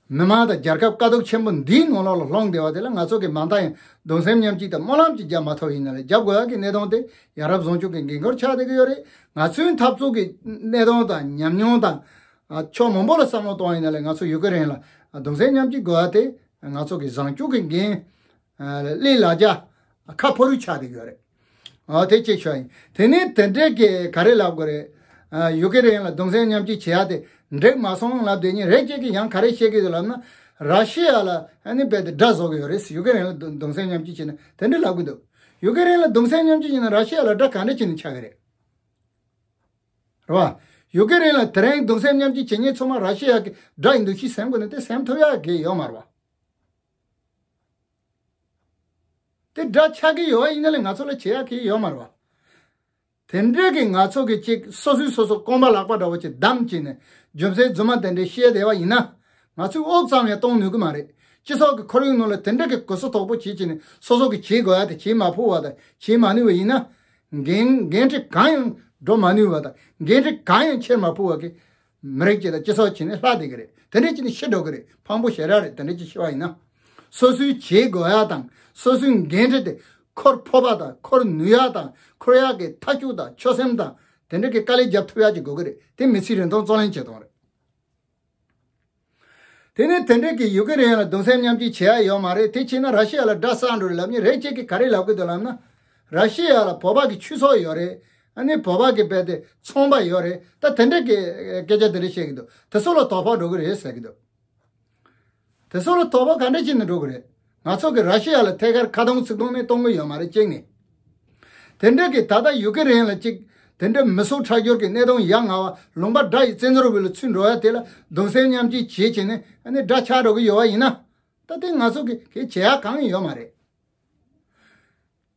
མི་མང་དང་རྒྱལ་ཁབ་དཀའ་སྡུག་ཆེན་པོ་འདིའི་ནང་ལོགས་ལ་ལྷུང་བསྡད་པ་དེ་ལ་ང་ཚོ་གི་མ་མཐའ་ཡང་གདུང་སེམས་མཉམ་སྐྱེད་དང་སྨོན་ལམ་ཅིག་རྒྱག་མ་ཐུབ་ཡིན་ན་ལས། རྒྱབ་དགོས་ཡག་གི་གནད་དོན་དེ་ཡ་རབས་བཟང་སྤྱོད་ཀྱི་འགན་ཁུར་ཆགས་བསྡད་ཀྱི་ཡོད་རེད། ང་ཚོའི་འཐབ་རྩོད་ཀྱི་གནད་དོན་དང་ཉམས་མྱོང་དང་ཨ་ཕྱོགས་མང་པོ་ལ་བསམ་བློ་གཏོང་བ་ཡིན་ན་ལས། ང་ཚོ་ཡུ་ཀེ་རེན་ལ་གདུང་སེམས་མཉམ་སྐྱེད་དགོས་ཡག་དེ་ང་ཚོ་གི་བཟང་སྤྱོད་ཀྱི་འགན་ཨ་ལས་ལ་རྒྱ་ཁ་ཕོ་རུ་ཆགས་བསྡད་ཀྱི་ཡོད་རེད། ཨ་དེ་གཅིག་ཤོད་ཡིན། དེ་ནས་དེ་འདྲའི་གི་ག་རེ་ལབ་དགོས་རེད། ཨ་ཡུ་ཀེ་རེན་ལ་གདུང་སེམས་མཉམ་སྐྱེད་བྱེད་ཡ་དེ་འགྲིག་མ་སོང་ལབ་བསྡད་མཁན་རེད་ཅེས་ཀྱི་ཡང་ག་རེ་བཤད་ཀྱི་འདུག་ལབ་ན། ར་ཤི་ཡ་ལ་ཨ་ནི་རྦད་དེ་དགྲ་བཟོ་གི་ཡོད་རེད། ཡུ་ཀེ་རེན་ལ་གདུང་གདུང་སེམས་མཉམ་སྐྱེད་བྱས་ན་དེ་འདྲ་ལབ་ཀྱི་འདུག་ཡུ་ཀེ་རེན་ལ་གདུང་སེམས་མཉམ་སྐྱེད་བྱས་ན་ར་ཤི་ཡ་ལ་དགྲ་ག་འདྲ་བྱས་ནས་ཆགས་ཀྱི་རེད། རེད་བ། ཡུ་ཀེ་རེན་ལ་དེ་རིང་གདུང་སེམས་མཉམ་སྐྱེད་བྱེད་མཁན་ཚང་མ་ར་ཤི་ཡ་གི་དགྲ་ཡིན་འདུག་ཤི་སེམས་ཀྱི་ནང་དེ་སེམས་ཐུབ་ཡག་གི་ཡོད་མ་རེད་བ། དེ་དགྲ་ཆགས་ཀྱི་ཡོད་པ་ཡིན་ན་ལས་ང་ཚོ་ལ་བྱེད་ཡག་གི་ཡོད་མ་རེད་བ། དེ་འདྲའི་གི་ང་ཚོ་གི་ཅིག་སོ་སོས་སོ་སོ་རྐང་པ་ལག་པ་འདྲ་བོ་ཅིག་བསྡམས་བྱས་ནས་རྒྱུ་མཚན་རྫུན་མ་དེ་འདྲའི་བཤད་བསྡད་པ་ཡིན་ན། ང་ཚོས་དབུགས་ཙམ་ཡང་གཏོང་ནུས་ཀྱི་མ་རེད། སྤྱི་ཚོགས་ཀྱི་ཁོར་ཡུག་ནང་ལ་དེ་འདྲ་གི་གུ་སུ་དོག་པོ་བྱེད་བྱས་ནས་སོ་སོ་གི་བྱེད་དགོས་ཡག་དེ་བྱེད་མ་ཕོད་པ་དང་། བྱེད་མ་ནུས་པ་ཡིན་ན། འགན་འགན་འཁྲི་གང་ཡང་འགྲོ་མ་ནུས་པ་དང་། འགན་འཁྲི་གང་ཡང་འཁྱེར་མ་ཕོད་པ་གི་མི་རིགས་ཅིག་དང་སྤྱི་ཚོགས་ཅིག་ནི་ལྷག་བསྡད་ཀྱི་རེད། དེ་འདྲ་ཅིག་ནི་ཤི་འགྲོ་གི་རེད། ཕངས་པོ་ཞེ་དྲག་རེད། དེ་འདྲ་ཅིག་ཤི་བ་ཡིན་ན། སོ་སོའི་བྱེད་དགོས་ཡག་དང་སོ་སོའི་འགན་འཁྲི་དེ་འཁུར་ཕོད་པ་དང་འཁུར་ནུས་ཡག་དང་འཁུར་ཡག་གི་མཐའ་སྐྱོ་དང་ཆོད་སེམས་དང་དེ་འདྲ་གི་དཀའ་ལས་རྒྱབ་ཐུབ་ཡག་ཅིག་དགོས་ཀྱི་རེད། དེ་མི་ཚེའི་རིན་ཐང་རྩོད་ལེན་བྱེད་སྟངས་རེད། དེ་ནས་དེ་འདྲ་གི་ཡུ་ཀེ་རེན་ལ་གདུང་སེམས་མཉམ་སྐྱེད་བྱེད་ཡག་ཡོད་མ་རེད། དེ་བྱས་ན་ར་ཤི་ཡ་ལ་དགྲ་བསགས་འགྲོ་རེད་ལབ་མཁན་རེད་ཅེས་ཀྱི་ག་རེ་ལབ་ཀྱི་འདུག་ལབ་ན། ར་ཤི་ཡ་ལ་བོད་པ་གི་ཆོས་ཚོགས་ཡོད་རེད། ཨ་ནི་བོད་པ་གི་རྦད་དེ་ཚོང་པ་ཡོད་རེད། ད་དེ་འདྲ་གི་སྐད་ཆ་དེ་འདྲ་བཤད་ཀྱི་འདུག་དེ་ཚོ་ལ་དོགས་པ་འགྲོ་གི་རེད་ཟེར་གྱི་འདུག་དེ་ཚོ་ལ་དོགས་པ་ག་འདྲ་བྱས་ནས་འགྲོ་གི་རེད། ང་ཚོ་གི་ར་ཤི་ཡ་ལ་ཐད་ཀར་ཁ་གདོང་ཚིག་གདོང་ནས་གཏོང་གི་ཡོད་མ་རེད། གཅིག་ནས། དེ་འདྲ་གི་ད་ལྟ་ཡུ་ཀེ་རེན་ལ་གཅིག་དེ་འདྲ་མི་གསོད་ཁྲག་སྦྱོར་གྱི་གནད་དོན་ཡ་ང་བ་ལུང་པ་དགྲ་ཡི་བཙན་འཛུལ་བ་ལ་ཚུད་འགྲོ་ཡ་དེ་ལ་གདུང་སེམས་མཉམ་སྐྱེད་བྱེད་བྱས་ནས་ཨ་ནི་དགྲ་ཆགས་འགྲོ་གི་ཡོད་པ་ཡིན་ན། ད་དེ་ང་ཚོ་གི་གི་བྱེད་ཡ་གང་ཡང་ཡོད་མ་རེད།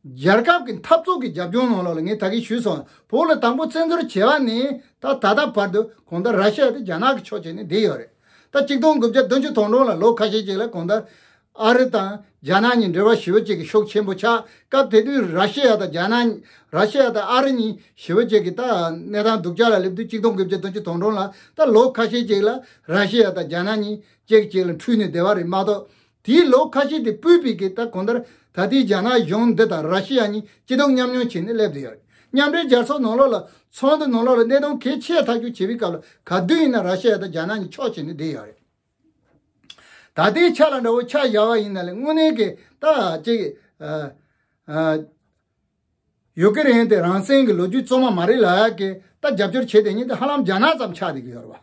རྒྱལ་ཁབ་ཀྱི་འཐབ་རྩོད་ཀྱི་རྒྱབ་ལྗོངས་ནང་ལོགས་ལ་ངས་ད་གིན་ཞུས་སོང་། བོད་ལ་དང་པོ་བཙན་འཛུལ་བྱས་པ་ནས་ད་ད་ལྟ་བར་དུ་གང་ལྟར་ར་ཤི་ཡ་དེ་རྒྱ་ནག་གི་ཕྱོགས་བྱས་ནས་བསྡད་ཡོད་རེད། ད་གཅིག་སྟོང་དགུ་བརྒྱ་བདུན་ཅུ་དོན་གྲངས་ལ་ལོ་ཁ་ཤས་ཅིག་ལ་གང་ལྟར་ཨ་རི་དང་རྒྱ་ནག་གཉིས་འབྲེལ་བ་ཞེ་པོ་ཅིག་གི་ཤུགས་ཆེན་པོ་ཆགས། སྐབས་དེ་དུས་ར་ཤི་ཡ་དང་རྒྱ་ནག་ར་ཤི་ཡ་དང་ཨ་རི་གཉིས་ཞེ་པོ་ཅིག་གི་ད་གནས་སྟངས་སྡུག་ཅག་ལ་སླེབས་དུས། གཅིག་སྟོང་དགུ་བརྒྱ་བདུན་ཅུ་དོན་གྲངས་ལ་ད་ལོ་ཁ་ཤས་ཅིག་ལ་ར་ཤི་ཡ་དང་རྒྱ་ནག་གཉིས་གཅིག་གཅིག་ལ་འཁྲུལ་ནས་བསྡད་པ་རེད་མ་གཏོགས། དེའི་ལོ་ཁ་ཤས་དེ་སྤོས་པའི་གི་ད་གང་ལྟར་ད་ལྟའི་རྒྱ་ནག་གཞུང་འདི་དང་ར་ཤི་ཡ་གཉིས་སྐྱིད་སྡུག་མཉམ་མྱོང་བྱས་ནས་སླེབས་བསྡད་ཡོད་རེད། མཉམ་འབྲེལ་རྒྱལ་ཚོགས་ནང་ལོགས་ལ་ཚོགས་འདུ་ནང་ལོགས་ལ་གནད་དོན་གལ་ཆེ་ཐག་གཅོད་བྱེད་པའི་སྐབས་ལ་ག་དུས་ཡིན་ན་ར་ཤི་ཡ་དང་རྒྱ་ནག་གཉིས་ཕྱོགས་བྱས་ནས་བསྡད་ཡོད་རེད། ད་ལྟའི་ཆ་ལ་འདྲ་བོ་ཆ་བཞག་པ་ཡིན་ན་ལས་དངོས་གནས་ཀྱི་ད་ཅིག་ཨ་ཨ་ཡུ་ཀེ་རེན་དེ་རང་བཙན་གྱི་ལོ་རྒྱུས་གཙང་མ་མ་རེད་ལབ་ཡག་གི་ད་རྒྱབ་སྐྱོར་བྱེད་བསྡད་མཁན་དེ་ཧ་ལམ་རྒྱ་ནག་ཙམ་ཆགས་བསྡད་ཀྱི་ཡོད་རེད་བ།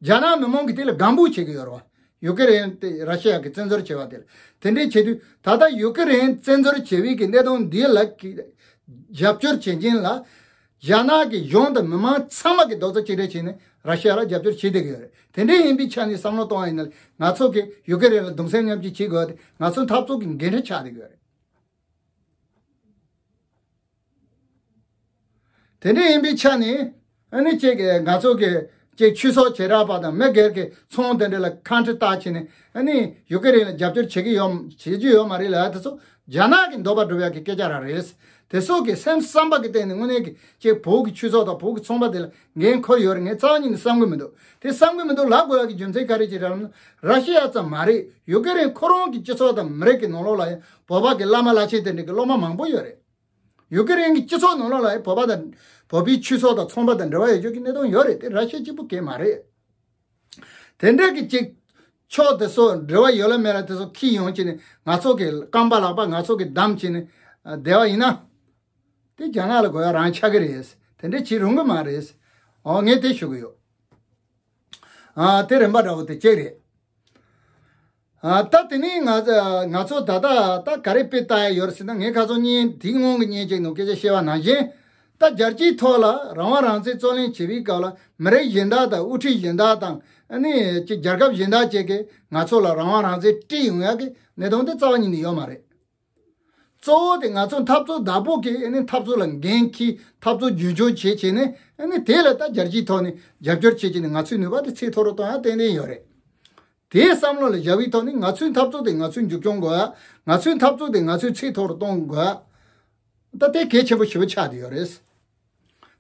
རྒྱ་ནག་མི་མང་གིས་དེ་ལ་དགའ་འབོད་བྱེད་ཀྱི་ཡོད་རེད་བ། ཡུ་ཀེ་རེན་དེ་ར་ཤི་ཡ་གིས་བཙན་འཛུལ་བྱས་པ་དེ་ལ། དེ་འདྲའི་བྱེད་དུས་ད་ལྟ་ཡུ་ཀེ་རེན་བཙན་འཛུལ་བྱས་པའི་གི་གནད་དོན་འདི་ལ་གི་རྒྱབ་སྐྱོར་བྱེད་མཁན་ལ་རྒྱ་ནག་གི་གཞུང་དང་མི་མང་ཚང་མ་གིས་རྡོག་རྩ་གཅིག་སྒྲིལ་བྱས་ནས་ར་ཤི་ཡ་ལ་རྒྱབ་སྐྱོར་བྱེད་བསྡད་ཀྱི་ཡོད་རེད། དེ་འདྲའི་ཡིན་པའི་ཆ་ནས་བསམ་བློ་གཏོང་བ་ཡིན་ན་ང་ཚོ་གིས་ཡུ་ཀེ་རེན་ལ་གདུང་སེམས་མཉམ་སྐྱེད་བྱེད་དགོས་ཏེ་ང་ཚོ་འཐབ་རྩོད་ཀྱི་འགན་འཁྲི་ཆགས་བསྡད་ཀྱི་ཡོད་རེད། དེ་འདྲ་ཡིན་པའི་ཆ་ནས་ཨ་ནི་ཅིག་ང་ཚོ་གི་ཅིག་ཆོས་ཚོགས་བྱེ་བྲག་པ་དང་མི་སྒེར་གྱི་ཚོང་དེ་འདྲ་ལ་ཁ་འདྲི་བཏགས་བྱས་ནས་ཨ་ནི་ཡུ་ཀེ་རེན་ལ་རྒྱབ་སྐྱོར་བྱེད་ཀྱི་ཡོད་བྱེད་རྒྱུ་ཡོད་མ་རེད་ལབ་དེ་ཚོ་རྒྱ་ནག་གི་འདོད་པ་སྒྲུབ་ཡག་གི་སྐད་ཆ་རང་རེད། དེ་ཚོ་གི་སེམས་བསམ་པ་གི་སྟེང་ནས་དངོས་གནས་ཀྱི་ཅིག་བོད་ཀྱི་ཆོས་ཚོགས་དང་བོད་ཀྱི་ཚོང་པ་དེ་ལ་འགན་འཁུར་ཡོད་རེད་ངས་རྩ་བ་ཉིད་ནས་བསམ་གྱི་མི་འདུག་དེ་བསམ་གྱི་མི་འདུག་ལབ་དགོས་ཡག་གི་རྒྱུ་མཚན་ག་རེ་ཅིག་རེད་ལབ་ན་ར་ཤི་ཡ་ཙམ་མ་རེད། ཡུ་ཀེ་རེན་ཁོ་རང་གི་སྤྱི་ཚོགས་དང་མི་རིགས་ཀྱི་ནང་ལོགས་ལ་ཡང་བོད་པ་གི་བླ་མ་བླ་ཆེན་དེ་འདྲ་གི་སློབ་མ་མང་པོ་ཡོད་རེད། ཡུ་ཀེ་རེན་གྱི་སྤྱི་ཚོགས་ནང་ལོགས་ལ་ཡང་བོད་པ་དང་བོད་པའི་ཆོས་ཚོགས་དང་ཚོང་པ་དང་འབྲེལ་བ་ཡོད་རྒྱུ་གི་གནད་དོན་ཡོད་རེད། དེ་ར་ཤི་ཡ་གཅིག་པུ་གས་མ་རེད། དེ་འདྲ་གི་ཅིག་ཕྱོགས་དེ་ཚོ་འབྲེལ་བ་ཡོད་ལ་མེད་ལ་དེ་ཚོ་ཁྱི་ཡོང་བྱས་ནས་ང་ཚོ་གི་རྐང་པ་ལག་པ་ང་ཚོ་གི་བསྡམས་བྱས་ནས་བསྡད་པ་ཡིན་ན། དེ་རྒྱ་ནག་ལ་དགོས་ཡག་རང་ཆགས་ཀྱི་རེད། དེ་འདྲ་བྱེད་རུང་གི་མ་རེད། འོ་ངས་དེ་ཞུ་གི་ཡོད། ཨ་དེ་རིམ་པ་འདྲ་བོ་དེ་གཅིག་རེད། ཨ་ད་དེ་ནས་ང་ང་ཚོ་ད་ལྟ་ད་ག་རེ་དཔེ་ལྟ་ཡ་ཡོད་རེད་ཟེར་ན་ངས་ཁ་སང་བརྙན་དེའི་སྔོན་གྱི་བརྙན་ཅིག་ནང་སྐད་ཆ་བཤད་པ་ནང་བཞིན་ད་རྒྱལ་སྤྱིའི་ཐོག་ལ་རང་དབང་རང་བཙན་རྩོད་ལེན་བྱེད་པའི་སྐབས་ལ་མི་རིགས་གཞན་དག་དང་དབུ་ཁྲིད་གཞན་དག་དང་ཨ་ནི་ཅིག་རྒྱལ་ཁབ་གཞན་དག་ཅིག་གིས་ང་ཚོ་ལ་རང་དབང་རང་བཙན་སྤྲད་ཡོང་ཡ་གི་གནད་དོན་དེ་རྩ་བ་ཉིད་ནས་ཡོད་མ་རེད། གཙོ་བོ་དེ་ང་ཚོ་འཐབ་རྩོད་བདག་པོ་གིས་ཨ་ནི་འཐབ་རྩོད་ལ་འགན་འཁྱེར་འཐབ་རྩོད་རྒྱུན་འཁྱོངས་བྱེད་བྱས་ནས་ཨ་ནི་དེ་ལ་ད་རྒྱལ་སྤྱིའི་ཐོག་ནས་རྒྱབ་སྐྱོར་བྱེད་བྱས་ནས་ང་ཚོའི་ནུས་པ་དེ་ཚད་མཐོ་རུ་གཏོང་ཡ་ཏན་ཏན་ཡོད་རེད། དེའི་བསམ་བློ་ལ་བཞག་པའི་ཐོག་ནས་ང་ཚོའི་འཐབ་རྩོད་དེ་ང་ཚོས་མཇུག་སྐྱོང་དགོས་ཡ། ང་ཚོའི་འཐབ་རྩོད་དེ་ང་ཚོས་ཚད་མཐོ་རུ་གཏོང་དགོས་ཡ། ད་དེ་གལ་ཆེན་པོ་ཞེ་པོ་ཆགས་བསྡད་ཡོད་རེད།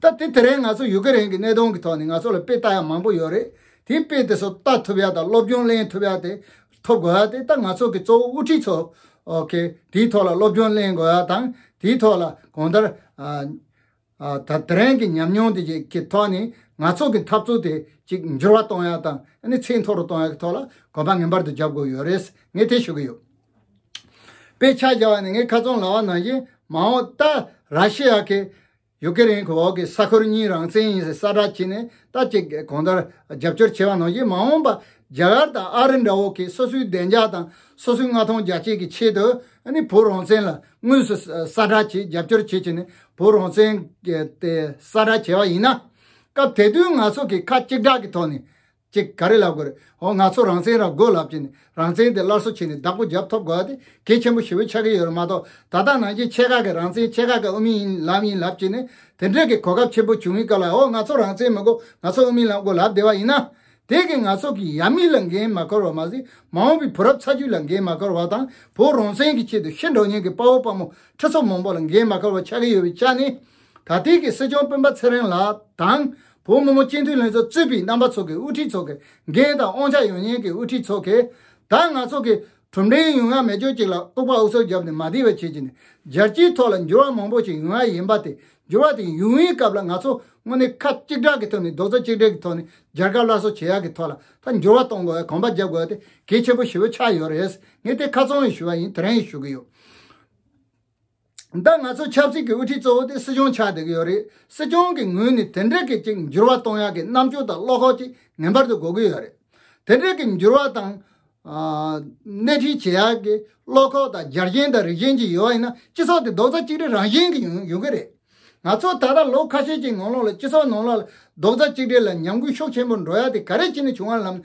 ད་དེ་དེ་རིང་ང་ཚོ་ཡུ་ཀེ་རེན་གྱི་གནད་དོན་གྱི་ཐོག་ནས་ང་ཚོ་ལ་དཔེ་ལྟ་ཡ་མང་པོ་ཡོད་རེད། དེའི་དཔེ་དེ་ཚོ་ལྟ་ཐུབ་ཡ་དང་སློབ་སྦྱོང་ལེན་ཐུབ་ཡ་དེ་ཐོབ་དགོས་ཡ་དེ་ད་ང་ཚོ་གི་གཙོ་བོ་དབུ་ཁྲིད་ཚོ་ཨོ་ཁེ་དེའི་ཐོག་ལ་སློབ་སྦྱོང་ལེན་དགོས་ཡ་དང་དེའི་ཐོག་ལ་གང་ལྟར་ཨ། ཨ་ད་དེ་རིང་གི་ཉམས་མྱོང་དེ་གི་ཐོག་ནས་ང་ཚོ་གི་འཐབ་རྩོད་དེ་ཅིག་འགྱུར་བ་གཏོང་ཡ་དང་ཨ་ནི་ཚད་མཐོ་རུ་གཏོང་ཡ་གི་ཐོག་ལ་གོ་བ་ངེས་པར་དུ་རྒྱབ་དགོས་ཡོད་རེད་ངས་དེ་ཞུ་གི་ཡོད། དཔེ་ཆ་བཞག་པ་ནི་ངས་ཁ་སང་ལབ་པ་ནང་བཞིན་མ་འོངས་ད་ར་ཤི་ཡ་གི་ཡུ་ཀེ་རེན་གི་འོག་གི་ས་ཁུལ་གཉིས་རང་བཙན་ཡིན་ཟེར་གསལ་བསྒྲགས་བྱས་ནས་ད་ཅིག་གང་ལྟར་རྒྱབ་སྐྱོར་བྱས་པ་ནང་བཞིན་མ་འོངས་པ་རྒྱ་གར་དང་ཨ་རི་འདྲ་བོ་གི་སོ་སོའི་བདེ་འཇགས་དང་སོ་སོའི་མངའ་ཐང་རྒྱ་སྐྱེད་ཀྱི་ཆེད་དུ་ཨ་ནི་བོད་རང་བཙན་ལ་དངོས་སུ་གསལ་བསྒྲགས་བྱས་རྒྱབ་སྐྱོར་བྱེད་བྱས་ནས་བོད་རང་བཙན་གྱི་དེ་གསལ་བསྒྲགས་བྱས་པ་ཡིན་ན། སྐབས་དེ་དུས་ང་ཚོ་གི་ཁ་གཅིག་གྲགས་ཀྱི་ཐོག་ནས་ཅིག་ག་རེ་ལབ་དགོས་རེད། འོ་ང་ཚོ་རང་བཙན་རག་དགོས་ལབ་བྱས་ནས་རང་བཙན་དེ་སླར་གསོ་བྱས་ནས་བདག་པོ་རྒྱབ་ཐོབ་དགོས་པ་དེ་གལ་ཆེན་པོ་ཞེ་པོ་ཆགས་ཀྱི་ཡོད་རེད་མ་གཏོགས་ད་ལྟ་ནང་བཞིན་ཕྱེད་ཀ་གི་རང་བཙན་ཕྱེད་ཀ་གི་དབུ་མའི་ལམ་ཡིན་ལབ་བྱས་ནས་དེ་འདྲས་ཀྱི་གོ་སྐབས་ཆེན་པོ་བྱུང་བའི་སྐབས་ལ་འོ་ང་ཚོ་རང་བཙན་མི་དགོས་ང་ཚོ་དབུ་མའི་ལམ་དགོས་ལབ་བསྡད་པ་ཡིན་ན། དེ་གིས་ང་ཚོ་གི་ཡབ་མེས་ལ་འགན་མ་འཁུར་བ་མ་ཟད་མ་འོངས་པའི་བུ་རབས་ཚ་རྒྱུད་ལ་འགན་མ་འཁུར་བ་དང་བོད་རང་བཙན་གྱི་ཆེད་དུ་ཤི་འགྲོ་མཁན་གྱི་དཔའ་བོ་དཔའ་མོ་ཁྲི་ཚོ་མང་པོ་ལ་འགན་མ་འཁུར་བ་ཆགས་ཀྱི་ཡོད་པའི་ཆ་ནས་ད་ལྟའི་གི་སྲིད་སྐྱོང་སྤེན་པ་ཚེ་རིང་ལགས་དང་བོད་མི་མང་སྤྱི་འཐུས་ལྷན་ཚོགས་གཙོས་པའི་རྣམ་པ་ཚོ་གི་དབུ་ཁྲིད་ཚོ་གི་འགན་དང་དབང་ཆ་ཡོད་མཁན་གྱི་དབུ་ཁྲིད་ཚོ་གིས་ད་ང་ཚོ་གི་གྲུབ་འབྲས་ཡོང་ཡ་མེད་ཆོག་ཅིག་ལ་ལྐུགས་པ་ཨུ་ཚུགས་བརྒྱབ་ནས་མ་བསྡད་པ་བྱེད་ཀྱི་ནས་རྒྱལ་སྤྱིའི་ཐོག་ལ་འགྱུར་བ་མང་པོ་ཞིག་ཡོང་ཡ་ཡིན་པ་དེ་འགྱུར་བ་དེ་ཡོང་བའི་སྐབས་ལ་ང་ཚོ་དངོས་གནས་ཁ་གཅིག་གྲགས་ཀྱི་ཐོག་ནས་རྡོག་རྩ་གཅིག་སྒྲིལ་གྱི་ཐོག་ནས་རྒྱལ་ཁབ་སླར་གསོ་བྱེད་ཡག་གི་ཐོག་ལ་ད་འགྱུར་བ་གཏོང་དགོས་པའི་གོམ་པ་རྒྱབ་དགོས་པ་དེ་གལ་ཆེན་པོ་ཞེ་པོ་ཆགས་ཡོད་རེད། ངས་དེ་ཁ་ཚང་ཡང་ཞུ་བ་ཡིན། དེ་རིང་ཡང་ཞུ་གི་ཡོད། ད་ང་ཚོ་ཆབ་སྲིད་ཀྱི་དབུ་ཁྲིད་གཙོ་བོ་དེ་སྲིད་སྐྱོང་ཆགས་བསྡད་ཀྱི་ཡོད་རེད། སྲིད་སྐྱོང་གི་ངོས་ནས་དེ་འདྲ་གི་ཅིག་འགྱུར་བ་གཏོང་ཡག་གི་རྣམ་དཔྱོད་དང་བློ་ཁོག་ཅིག་ངེས་པར་དུ་དགོས་ཀྱི་ཡོད་རེད། དེ་འདྲ་གི་འགྱུར་བ་དང་། ཨ། སྣེ་ཁྲིད་བྱེད་ཡག་གི་བློ་ཁོག་དང་རྒྱལ་ཞེན་དང་རིགས་ཞེན་ཅིག་ཡོད་པ་ཡིན་ན་སྤྱི་ཚོགས་དེ་རྡོག་རྩ་གཅིག་སྒྲིལ་རང་བཞིན་གྱིས་ཡོང་ཡོང་གི་རེད། ང་ཚོ་ད་ལྟ་ལོ་ཁ་ཤས་ཅིག་ནང་ལོགས་ལ་སྤྱི་ཚོགས་ནང་ལོགས་ལ་རྡོག་རྩ་གཅིག་སྒྲིལ་ལ་ཉམས་རྒུད་ཤུགས་ཆེན་པོ་འགྲོ་ཡག་དེ་ག་རེ་བྱས་ནས་བྱུང་བ་ལབ་ན།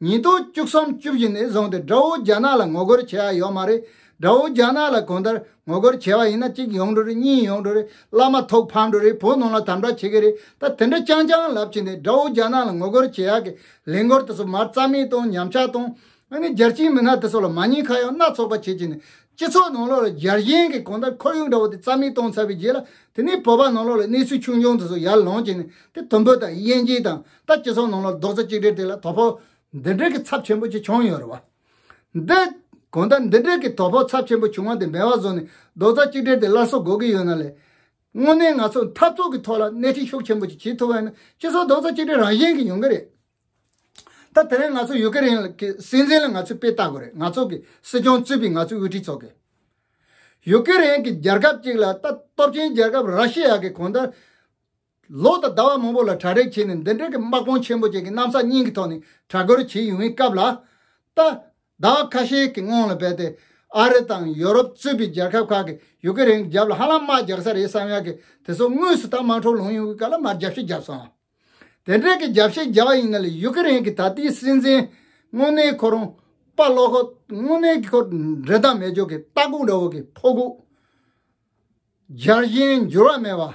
ཉིས་སྟོང་བཅུ་གསུམ་བཅུ་བཞི་ནས་བཟུང་སྟེ་དགྲ་བོ་རྒྱ་ནག་ལ་ངོ་རྒོལ་བྱེད་ཡ་ཡོད་མ་རེད། དགྲ་བོ་རྒྱ་ནག་ལ་གང་ལྟར་ངོ་རྒོལ་བྱས་པ་ཡིན་ན་གཅིག་ཡོང་འགྲོ་རེད། གཉིས་ཡོང་འགྲོ་རེད། བླ་མ་ཐུགས་ཕམ་འགྲོ་རེད། བོད་ནང་ལ་དམ་དྲག་བྱེད་ཀྱི་རེད། ད་དེ་འདྲ་རྐྱང་རྐྱང་ལབ་བྱས་ནས་དགྲ་བོ་རྒྱ་ནག་ལ་ངོ་རྒོལ་བྱེད་ཡག་གི་ལས་འགུལ་དེ་ཚོ་མར་རྩ་མེད་གཏོང་ཉམས་ཆག་གཏོང་། ཨ་ནི་རྒྱལ་སྤྱིའི་མི་སྣ་དེ་ཚོ་ལ་མ་ཉེས་ཁ་གཡོག་སྣ་ཚོགས་པ་བྱེད་བྱས་ནས་སྤྱི་ཚོགས་ནང་ལོགས་ལ་རྒྱལ་ཞེན་གྱི་གང་ལྟར་ཁོར་ཡུག་འདྲ་བོ་དེ་རྩ་མེད་གཏོང་ཚར་བའི་རྗེས་ལ་དེ་ནས་བོད་པ་ནང་ལོགས་ལ་གནས་ཚུལ་ཆུང་ཆུང་དེ་ཚོ་ཡར་ལངས་བྱས་ནས་དེ་དུམ་བུ་དང་དབྱེ་འབྱེད་དང་ད་སྤྱི་ཚོགས་ནང་ལོགས་རྡོག་རྩ་གཅིག་སྒྲིལ་དེ་ལ་དོ་ཕོག་འདི་འདྲ་གི་ཚབས་ཆེན་པོ་ཅིག་བྱུང་ཡོད་རེད་བ། འདི་གང་ལྟར་འདི་འདྲ་གི་དོ་ཕོག་ཚབས་ཆེན་པོ་བྱུང་བ་དེ་མེད་པ་བཟོ་ནས་རྡོག་རྩ་གཅིག་སྒྲིལ་དེ་སླར་གསོ་དགོས་ཀྱི་ཡོད་ན་ལས། དངོས་གནས་ང་ཚོ་འཐབ་རྩོད་ཀྱི་ཐོག་ལ་སྣེ་ཁྲིད་ཤུགས་ཆེན་པོ་ཅིག་བྱེད་ཐུབ་པ་ཡིན་ན་སྤྱི་ཚོགས་རྡོག་རྩ་གཅིག་སྒྲིལ་རང་བཞིན་གྱིས་ཡོང་གི་རེད། ད་དེ་རིང་ང་ཚོ་ཡུ་ཀེ་རེན་གྱི་སྲིད་འཛིན་ལ་ང་ཚོས་དཔེ་ལྟ་དགོས་རེད། ང་ཚོ་གི་སྲིད་སྐྱོང་གཙོས་པའི་ང་ཚོའི་དབུ་ཁྲིད་ཚོ་གི། ཡུ་ཀེ་རེན་གྱི་རྒྱལ་ཁབ་ཅིག་ལ་ད་སྟོབས་ཆེན་རྒྱལ་ཁབ་ར་ཤི་ཡ་གི་གང་ལྟར། ལོ་དང་ཟླ་བ་མང་པོ་ལ་གྲ་སྒྲིག་བྱས་ནས་འདི་འདྲའི་གི་དམག་དཔུང་ཆེན་པོ་ཅིག་གི་གནམ་ས་གཉིས་ཀྱི་ཐོག་ནས་གྲ་སྒོར་བྱས་ཡོང་བའི་སྐབས་ལ། ད་ཟླ་བ་ཁ་ཤས་ཀྱི་སྔོན་ལ་རྦད་དེ་ཨ་རི་དང་ཡོ་རོབ་གཙོས་པའི་རྒྱལ་ཁབ་ཁག་གིས་ཡུ་ཀེ་རེན་རྒྱབ་ལ་ཧ་ལམ་དམག་རྒྱག་ས་རེད་བསམ་ཡག་གི་དེ་ཚོ་དངོས་སུ་ད་དམག་འཁྲུག་ལངས་ཡོང་བའི་སྐབས་ལ་མར་རྒྱབ་བཤིག་བརྒྱབ་སོང་། དེ་འདྲའི་གི་རྒྱབ་བཤིག་བརྒྱབ་པ་ཡིན་ན་ལས་ཡུ་ཀེ་རེན་གྱི་ད་ལྟའི་སྲིད་འཛིན་དངོས་གནས་ཁོ་རང་དཔའ་བློ་ཁོག་དངོས་གནས་ཀྱི་ཁོ་འགྲན་ཟླ་མེད་ཅོག་གི་ལྟ་སྒོ་འདྲ་བོ་གི་ཕོ་སྒོ། རྒྱལ་ཞེན་འགྱུར་བ་མེད་པ།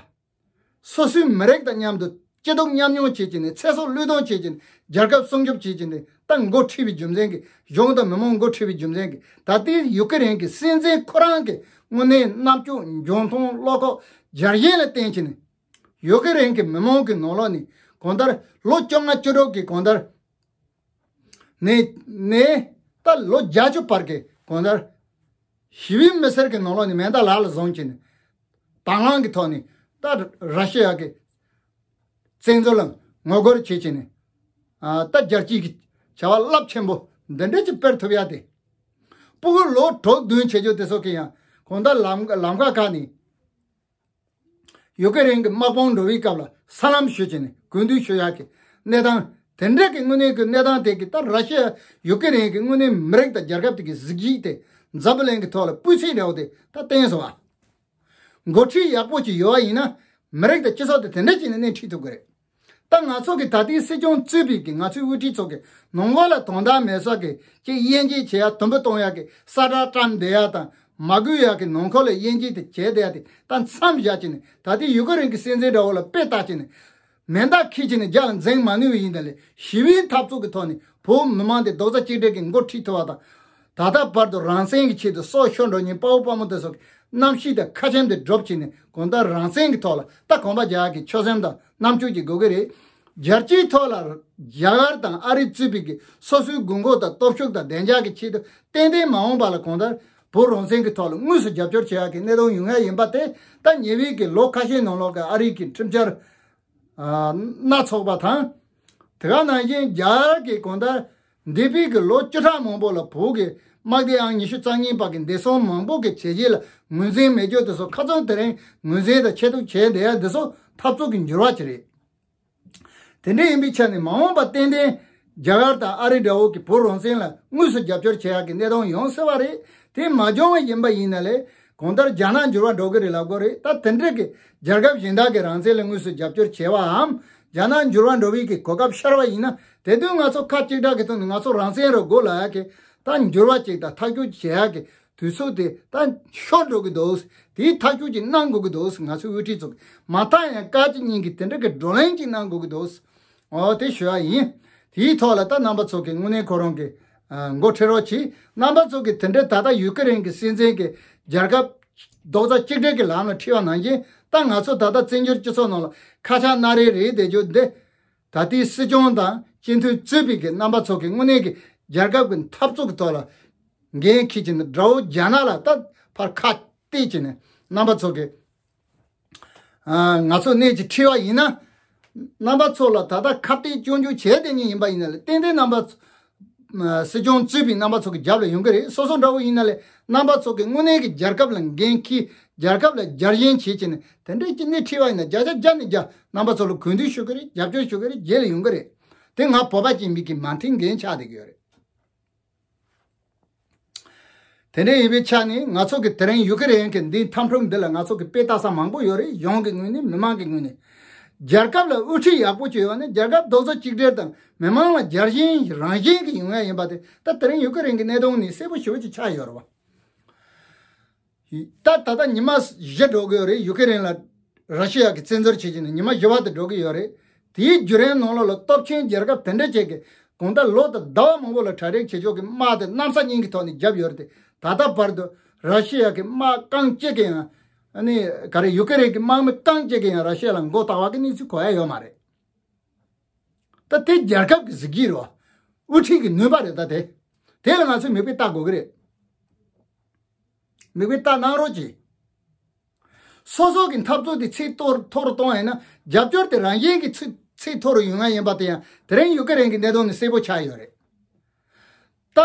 སོ་སོའི་མི་རིགས་དང་མཉམ་དུ་སྐྱིད་སྡུག་མཉམ་མྱོང་བྱེད་ཀྱི་ནས་ཚེ་སྲོག་བློས་གཏོང་བྱེད་ཀྱི་ནས་རྒྱལ་ཁབ་སྲུང་སྐྱོབ་བྱེད་ཀྱི་ནས་ད་འགོ་ཁྲིད་པའི་རྒྱུ་མཚན་གྱིས་གཞུང་དང་མི་མང་འགོ་ཁྲིད་པའི་རྒྱུ་མཚན་གྱིས་ད་ལྟའི་ཡུ་ཀེ་རེན་གྱི་སྲིད་འཛིན་ཁོ་རང་གི་དངོས་གནས་རྣམ་དཔྱོད་འཇོན་ཐང་བློ་ཁོག་རྒྱལ་ཞེན་ལ་བརྟེན་བྱས་ནས་ཡུ་ཀེ་རེན་གྱི་མི་མང་གི་ནང་ལོགས་ནས་གང་ལྟར་ལོ་བཅོ་ལྔ་བཅུ་དྲུག་གི་གང་ལྟར། ནས་ནས་ད་ལོ་བརྒྱད་ཅུ་བར་གྱི་གང་ལྟར་ཞི་བའི་མི་སེར་གྱི་ནང་ལོགས་ནས་མེ་མདའ་ལག་ལ་བཟུང་བྱས་ནས་དང་བླངས་ཀྱི་ཐོག་ནས་ད་ར་ཤི་ཡ་གི་བཙན་འཛུལ་ལ་ངོ་རྒོལ་བྱེད་བྱས་ནས་ཨ་ད་རྒྱལ་སྤྱིའི་གི་བྱ་བ་རླབས་ཆེན་པོ་འདི་འདྲ་ཅིག་སྤེལ་ཐུབ་ཡ་དེ་སྤུ་གུ་ལོ་དྲུག་བདུན་བྱེད་རྒྱུ་དེ་ཚོ་གི་ཡང་གང་ལྟར་ལམ་ལམ་ཁ་ཁག་ནས། ཡུ་ཀེ་རེན་གྱི་དམག་དཔུང་འགྲོ་བའི་སྐབས་ལ་ས་ལམ་ཞུ་བྱས་ནས་གུས་འདུད་ཞུ་ཡག་གི་གནས་སྟངས་དེ་འདྲ་གི་དངོས་གནས་ཀྱི་གནས་སྟངས་དེ་གི་ད་ར་ཤི་ཡ་ཡུ་ཀེ་རེན་གྱི་དངོས་གནས་མི་རིགས་དང་རྒྱལ་ཁབ་དེ་གི་གཟི་བརྗིད་དེ་འཛམ་བུ་གླིང་གི་ཐོག་ལ་སྤུས་ཚད་འདྲ་བོ་དེ་ད་བསྟན་སོང་བ། འགོ་ཁྲིད་ཡག་པོ་ཅིག་ཡོད་པ་ཡིན་ན་མི་རིགས་དང་སྤྱི་ཚོགས་དེ་དེ་འདྲ་ཅིག་ནས་སྣེ་ཁྲིད་ཐུབ་ཀྱི་རེད། ད་ང་ཚོ་གི་ད་ལྟའི་སྲིད་སྐྱོང་གཙོས་པའི་གི་ང་ཚོའི་དབུ་ཁྲིད་ཚོ་གི་ནང་ལོགས་ལ་དོན་དག་མེད་ས་གི་ཅིག་དབྱེ་འབྱེད་བྱེད་ཡ་དུམ་བུ་གཏོང་ཡ་གི་ས་བཀྲ་བཀྲམ་བསྡད་ཡ་དང་མ་དགོས་ཡ་གི་ནང་ཁུལ་ལ་དབྱེ་འབྱེད་དེ་བྱས་བསྡད་ཡ་དེ་ད་མཚམས་བཞག་བྱས་ནས་ད་ལྟའི་ཡུ་ཀེ་རེན་གི་སྲིད་འཛིན་འདྲ་བོ་ལ་དཔེ་བལྟ་བྱས་ནས་མེ་མདའ་འཁྱེར་བྱས་ནས་རྒྱ་ལ་འཛིང་མ་ནུས་པ་ཡིན་ད་ལས་ཞི་བའི་འཐབ་རྩོད་ཀྱི་ཐོག་ནས་བོད་མི་མང་དེ་རྡོག་རྩ་གཅིག་སྒྲིལ་གྱིས་འགོ་ཁྲིད་ཐུབ་པ་དང་། ད་ལྟ་བར་དུ་རང་བཙན་གྱི་ཆེད་དུ་སྲོག་ཤོར་འགྲོ་མཁན་དཔའ་བོ་དཔའ་མོ་དེ་ཚོ་གི་རྣམ་ཤེས་དང་ཁ་ཆེམས་དེ་སྒྲུབ་བྱས་ནས་གང་ལྟར་རང་བཙན་གྱི་ཐོག་ལ་ད་གོམ་པ་རྒྱག་ཡག་གི་ཆོད་སེམས་དང་རྣམ་དཔྱོད་ཅིག་དགོས་ཀྱི་རེད། རྒྱལ་སྤྱིའི་ཐོག་ལ་རྒྱ་གར་དང་ཨ་རི་གཙོས་པའི་གི་སོ་སོའི་དགོས་མཁོ་དང་སྟོབས་ཤུགས་དང་བདེ་འཇགས་ཀྱི་ཆེད་དུ་ཏན་ཏན་མ་འོངས་པ་ལ་གང་ལྟར་བོད་རང་བཙན་གྱི་ཐོག་ལ་དངོས་སུ་རྒྱབ་སྐྱོར་བྱེད་ཡག་གི་གནད་དོན་ཡོང་ཡ་ཡིན་པ་དེ་ད་ཉེ་བའི་གི་ལོ་ཁ་ཤས་ནང་ལོགས་ཀྱི་ཨ་རི་གི་ཁྲིམས་འཆར། ཨ་སྣ་ཚོགས་པ་དང་། དེ་ག་ནང་བཞིན་རྒྱ་གར་གྱི་གང་ལྟར་འདས་པའི་གི་ལོ་བཅུ་ཕྲག་མང་པོ་ལ་བོད་ཀྱི་དམག་སྡེ་ཨང་ཉི་ཤུ་རྩ་གཉིས་པ་གི་བདེ་སྲུང་མང་པོ་གི་བྱས་རྗེས་ལ་ངོས་འཛིན་མེད་རྒྱུ་དེ་ཚོ་ཁ་ཚོན་དེ་རིང་ངོས་འཛིན་དང་ཆེ་མཐོང་བྱས་བསྡད་ཡ་འདི་ཚོ་འཐབ་རྩོད་ཀྱི་འགྱུར་བ་ཅིག་རེད། དེ་འདྲ་ཡིན་པའི་ཆ་ནས་མ་འོངས་པ་ཏན་ཏན་རྒྱ་གར་དང་ཨ་རི་འདྲ་བོ་གི་བོད་རང་བཙན་ལ་དངོས་སུ་རྒྱབ་སྐྱོར་བྱེད་ཡག་གི་གནས་སྟངས་ཡོང་སྲིད་པ་རེད། དེ་མ་བྱུང་བ་ཡིན་པ་ཡིན་ན་ལས་གང་ལྟར་རྒྱ་ནག་འགྱུར་བ་འགྲོ་གི་རེད་ལབ་དགོས་རེད། ད་དེ་འདྲ་གི་རྒྱལ་ཁབ་གཞན་དག་གི་རང་བཙན་ལ་དངོས་སུ་རྒྱབ་སྐྱོར་བྱེད་པའམ་རྒྱ་ནག་འགྱུར་བ་འགྲོ་བའི་གི་གོ་སྐབས་ཤར་བ་ཡིན་ན་དེ་དུས་ང་ཚོ་ཁ་གཅིག་གྲགས་ཀྱི་ཐོག་ནས་ང་ཚོ་རང་བཙན་རེད་དགོས་ལབ་ཡག་གི་ད་འགྱུར་བ་ཅིག་དང་ཐག་གཅོད་བྱེད་ཡག་གི་དུས་ཚོད་དེ་ད་ཤོར་འགྲོ་གི་འདུག་དེའི་ཐག་གཅོད་ཅིག་གནང་དགོས་ཀྱི་འདུག་ང་ཚོའི་དབུ་ཁྲིད་ཚོ་མ་མཐའ་ཡང་སྐད་ཅིག་གཉིས་ཀྱིས་དེ་འདྲ་གི་བགྲོ་གླེང་ཅིག་གནང་དགོས་ཀྱི་འདུག་འོ་དེ་ཞུ་ཡ་ཡིན། དེའི་ཐོག་ལ་ད་རྣམ་པ་ཚོ་གི་དངོས་གནས་ཁོ་རང་གི་ཨ་འགོ་ཁྲིད་རོགས་གྱིས། རྣམ་པ་ཚོ་གི་དེ་འདྲའི་ད་ལྟ་ཡུ་ཀེ་རེན་གྱི་སྲིད་འཛིན་གྱི་རྒྱལ་ཁབ་རྡོག་རྩ་གཅིག་སྒྲིལ་གྱི་ལམ་ལ་ཁྲིད་པ་ནང་བཞིན་ད་ང་ཚོ་ད་ལྟ་བཙན་བྱོལ་སྤྱི་ཚོགས་ནང་ལ་ཁ་ཆག་སྣ་རལ་རེད་བསྡད་རྒྱུ་འདི། ད་ལྟའི་སྲིད་སྐྱོང་དང་སྤྱི་འཐུས་གཙོས་པའི་གི་རྣམ་པ་ཚོ་གི་དངོས་གནས་ཀྱི་རྒྱལ་ཁབ་ཀྱི་འཐབ་རྩོད་ཀྱི་ཐོག་ལ་འགན་འཁྱེར་གྱི་འདུག་དགྲ་བོ་རྒྱ་ནག་ལ་ད་ཕར་ཁ་གཏད་བྱས་ནས་རྣམ་པ་ཚོ་གི་ཨ་ང་ཚོ་གནས་ཀྱི་ཁྲིད་པ་ཡིན་ན། རྣམ་པ་ཚོ་ལ་ད་ལྟ་ཁ་གཏད་གཅོག་འཇུག་བྱས་བསྡད་མཁན་ཡིན་པ་ཡིན་ན་ལས་ཏན་ཏན་རྣམ་པ་ཚོ་ཨ་སྲིད་སྐྱོང་གཙོས་པའི་རྣམ་པ་ཚོ་གི་རྒྱབ་ལ་ཡོང་གི་རེད། སོ་སོ་འདྲ་བོ་ཡིན་ན་ལས་རྣམ་པ་ཚོ་གི་དངོས་གནས་ཀྱི་རྒྱལ་ཁབ་ལ་འགན་འཁྱེར་རྒྱལ་ཁབ་ལ་རྒྱལ་ཞེན་བྱེད་ཀྱི་ནས་དེ་འདྲའི་ཀྱི་སྣེ་ཁྲིད་པ་ཡིན་ན་བརྒྱ་ཆ་བརྒྱ་ནས་བརྒྱ་རྣམ་པ་ཚོ་ལ་གུས་འདུད་ཞུ་གི་རེད། རྒྱབ་སྐྱོར་ཞུ་གི་རེད། རྗེས་ལ་ཡོང་གི་རེད། དེ་ང་བོད་པ་ཅིག་ཡིན་པའི་གི་མ་མཐུན་འགན་ཆགས་བསྡད་ཀྱི་ཡོད་རེད། དེ་འདྲ་ཡིན་པའི་ཆ་ནས་ང་ཚོ་གི་དེ་རིང་ཡུ་ཀེ་རེན་གྱི་འདིའི་འཐབ་འཁྲུག་འདི་ལ་ང་ཚོ་གི་དཔེ་ལྟ་ས་མང་པོ་ཡོད་རེད། གཞུང་གི་ངོས་ནས་མི་མང་གི་ངོས་ནས། རྒྱལ་ཁབ་ལ་དབུ་ཁྲིད་ཡག་པོ་བྱས་ཡོད་ན་རྒྱལ་ཁབ་རྡོག་རྩ་གཅིག་སྒྲིལ་དང་མི་མང་ལ་རྒྱལ་ཞེན་རང་བཞིན་གྱི་ཡོང་ཡ་ཡིན་པ་དེ་ད་དེ་རིང་ཡུ་ཀེ་རེན་གྱི་གནད་དོན་ནས་གསལ་པོ་ཞེ་པོ་ཅིག་ཆགས་ཡོད་རེད་བ། ད་ད་ལྟ་ཉི་མ་བཞི་འགྲོ་གི་ཡོད་རེད། ཡུ་ཀེ་རེན་ལ་ར་ཤི་ཡ་གི་བཙན་འཛུལ་བྱེད་ཀྱི་ནས་ཉི་མ་བཞི་བ་དེ་འགྲོ་གི་ཡོད་རེད། དེའི་བརྒྱུད་རིམ་ནང་ལོགས་ལ་སྟོབས་ཆེན་རྒྱལ་ཁབ་དེ་འདྲ་ཅིག་གིས་གང་ལྟར་ལོ་དང་ཟླ་བ་མང་པོ་ལ་གྲ་སྒྲིག་བྱེད་ཕྱོགས་ཀྱི་དམག་དེ་གནམ་ས་གཉིས་ཀྱི་ཐོག་ནས་བརྒྱབ་ཡོད་རེད་དེ། ད་ལྟ་བར་དུ་ར་ཤི་ཡ་གི་དམག་རྐང་གཅིག་གིས་ཡང་ཨ་ནི་ག་རེ་ཡུ་ཀེ་རེན་གྱི་དམག་མི་རྐང་གཅིག་གིས་ཡང་ར་ཤི་ཡ་ལ་མགོ་བཏགས་པ་གི་གནས་ཚུལ་གོ་ཡ་ཡོད་མ་རེད། ད་དེ་རྒྱལ་ཁབ་ཀྱི་གཟི་བརྗིད་རེད་བ། དབུ་ཁྲིད་ཀྱི་ནུས་པ་རེད། ད་དེ་དེ་ལ་ང་ཚོས་མིག་དཔེ་ལྟ་དགོས་ཀྱི་རེད། མིག་དཔེ་ལྟ་གནང་རོགས་གྱིས། སོ་སོ་གི་འཐབ་རྩོད་དེ་ཚད་མཐོ་མཐོ་རུ་གཏོང་ཡ་ཡིན་ན་རྒྱབ་སྐྱོར་དེ་རང་བཞིན་གྱི་ཚད་ ཚད་མཐོ་རུ་ཡོང་ཡ་ཡིན་པ་དེ་ཡང་དེ་རིང་ཡུ་ཀེ་རེན་གྱི་གནད་དོན་ནི་གསལ་པོ་ཆགས་ཡོད་རེད། ད།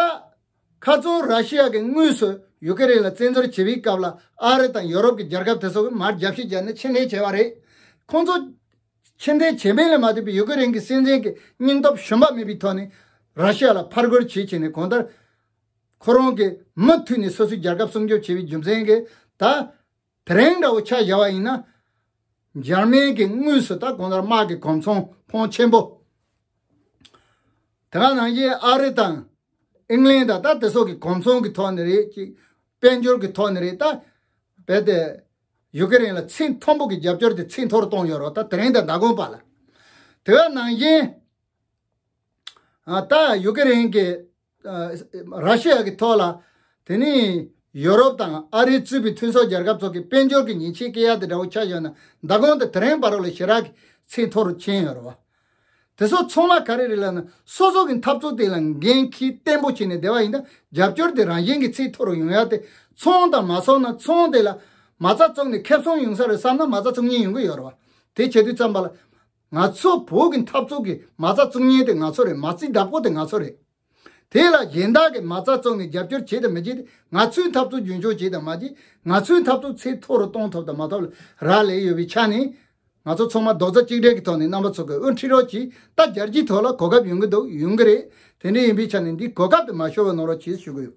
ཁ་རྩང་ར་ཤི་ཡ་གིས་དངོས་སུ་ཡུ་ཀེ་རེན་ལ་བཙན་འཛུལ་བྱེད་པའི་སྐབས་ལ་ཨ་རི་དང་ཡོ་རོབ་ཀྱི་རྒྱལ་ཁབ་དེ་ཚོ་གིས་མར་རྒྱབ་བཤིག་བརྒྱབ་ནས་ཕྱིར་འཐེན་བྱས་པ་རེད། ཁོང་ཚོ་ཕྱིར་འཐེན་བྱས་པ་ལས་མ་ལྡོག་པའི་ཡུ་ཀེ་རེན་གྱི་སྲིད་འཛིན་གྱི་སྙིང་སྟོབས་ཞུམ་པ་མེད་པའི་ཐོག་ནས་ར་ཤི་ཡ་ལ་ཕར་རྒོལ་བྱེད་བྱས་ནས་གང་ལྟར་ཁོ་རང་གིས་མུ་མཐུད་ནས་སོ་སོའི་རྒྱལ་ཁབ་སྲུང་སྐྱོབ་བྱེད་པའི་རྒྱུ་མཚན་གྱིས་ད། དེ་རིང་འདྲ་བོ་ཆ་བཞག་པ་ཡིན་ན། འཇར་མན་གྱིས་དངོས་སུ་ད་གང་ལྟར་དམག་གི་གོམ་ཚོང་ཕོན་ཆེན་པོ། དེ་ག་ནང་བཞིན་ཨ་རི་དང་ཨིང་ལན་དང་ད་དེ་སོགས་ཀྱི་གོམ་ཚོང་གི་ཐོག་ནས་རེད་ཅིག་དཔལ་འབྱོར་གྱི་ཐོག་ནས་རེད་ད། རྦད་དེ་ཡུ་ཀེ་རེན་ལ་ཚད་མཐོན་པོ་གི་རྒྱབ་སྐྱོར་དེ་ཚད་མཐོ་རུ་གཏོང་ཡོད་རེད་ད་དེ་རིང་དང་ཟླ་གོང་བར་ལ། དེ་ག་ནང་བཞིན། ཨ། ད་ཡུ་ཀེ་རེན་གྱི་ཨ། ར་ཤི་ཡ་གི་ཐོག་ལ་དེ་ནི་ཡོ་རོབ་དང་ཨ་རིའི་གཙོས་པའི་མཐུན་ཕྱོགས་རྒྱལ་ཁབ་ཚོ་གི་དཔལ་འབྱོར་གྱི་ཉེས་ཆད་བཀལ་ཡ་དེ་འདྲ་བོ་ཆགས་ཡོད་ན་ཟླ་གོང་དེ་དེ་རིང་བར་ལ་ཞེ་དྲག་གི་ཚད་མཐོ་རུ་ཕྱིན་ཡོད་རེད་བ། དེ་ཚོ་ཚང་མ་ག་རེ་རེད་ལབ་ན་སོ་སོ་གི་འཐབ་རྩོད་དེ་ལ་འགན་འཁྱེར་བརྟན་པོ་བྱས་ནས་བསྡད་པ་ཡིན་ན་རྒྱབ་སྐྱོར་དེ་རང་བཞིན་གྱི་ཚད་མཐོ་རུ་ཡོང་ཡ་དེ་ཚོང་དང་མ་ཚོང་ན་ཚོང་དེ་ལ་མ་རྩ་བཙུགས་ནས་ཁེ་བཟང་ཡོང་ས་རེད་བསམ་ན་མ་རྩ་བཙུགས་མཁན་ཡོང་གི་ཡོད་རེད་བ། དེ་བྱེད་དུས་ཙམ་པ་ལ། ང་ཚོ་བོད་ཀྱི་འཐབ་རྩོད་ཀྱི་མ་རྩ་བཙུགས་མཁན་དེ་ང་ཚོ་རེད། མ་རྩའི་བདག་པོ་དེ་ང་ཚོ་རེད། དེ་ལ་གཞན་དག་གིས་མ་རྩ་བཙུགས་ནས་རྒྱབ་སྐྱོར་བྱེད་དང་མི་བྱེད་དེ་ང་ཚོའི་འཐབ་རྩོད་རྒྱུན་འཁྱོངས་བྱེད་དང་མ་བྱེད། ང་ཚོའི་འཐབ་རྩོད་ཚད་མཐོ་རུ་གཏོང་ཐུབ་དང་མ་ཐུབ་ལ་རག་ལས་ཡོད་པའི་ཆ་ནས་ང་ཚོ་ཚང་མ་རྡོག་རྩ་གཅིག་སྒྲིལ་གྱི་ཐོག་ནས་རྣམ་པ་ཚོ་གི་དབུ་ཁྲིད་རོགས་གྱིས་ད་རྒྱལ་སྤྱིའི་ཐོག་ལ་གོ་སྐབས་ཡོང་གི་འདུག་ཡོང་གི་རེད། དེ་འདྲ་ཡིན་པའི་ཆ་ནས་འདི་གོ་སྐབས་དེ་མ་ཤོར་བ་གནང་རོགས་གྱིས་ཞུ་གི་ཡོད།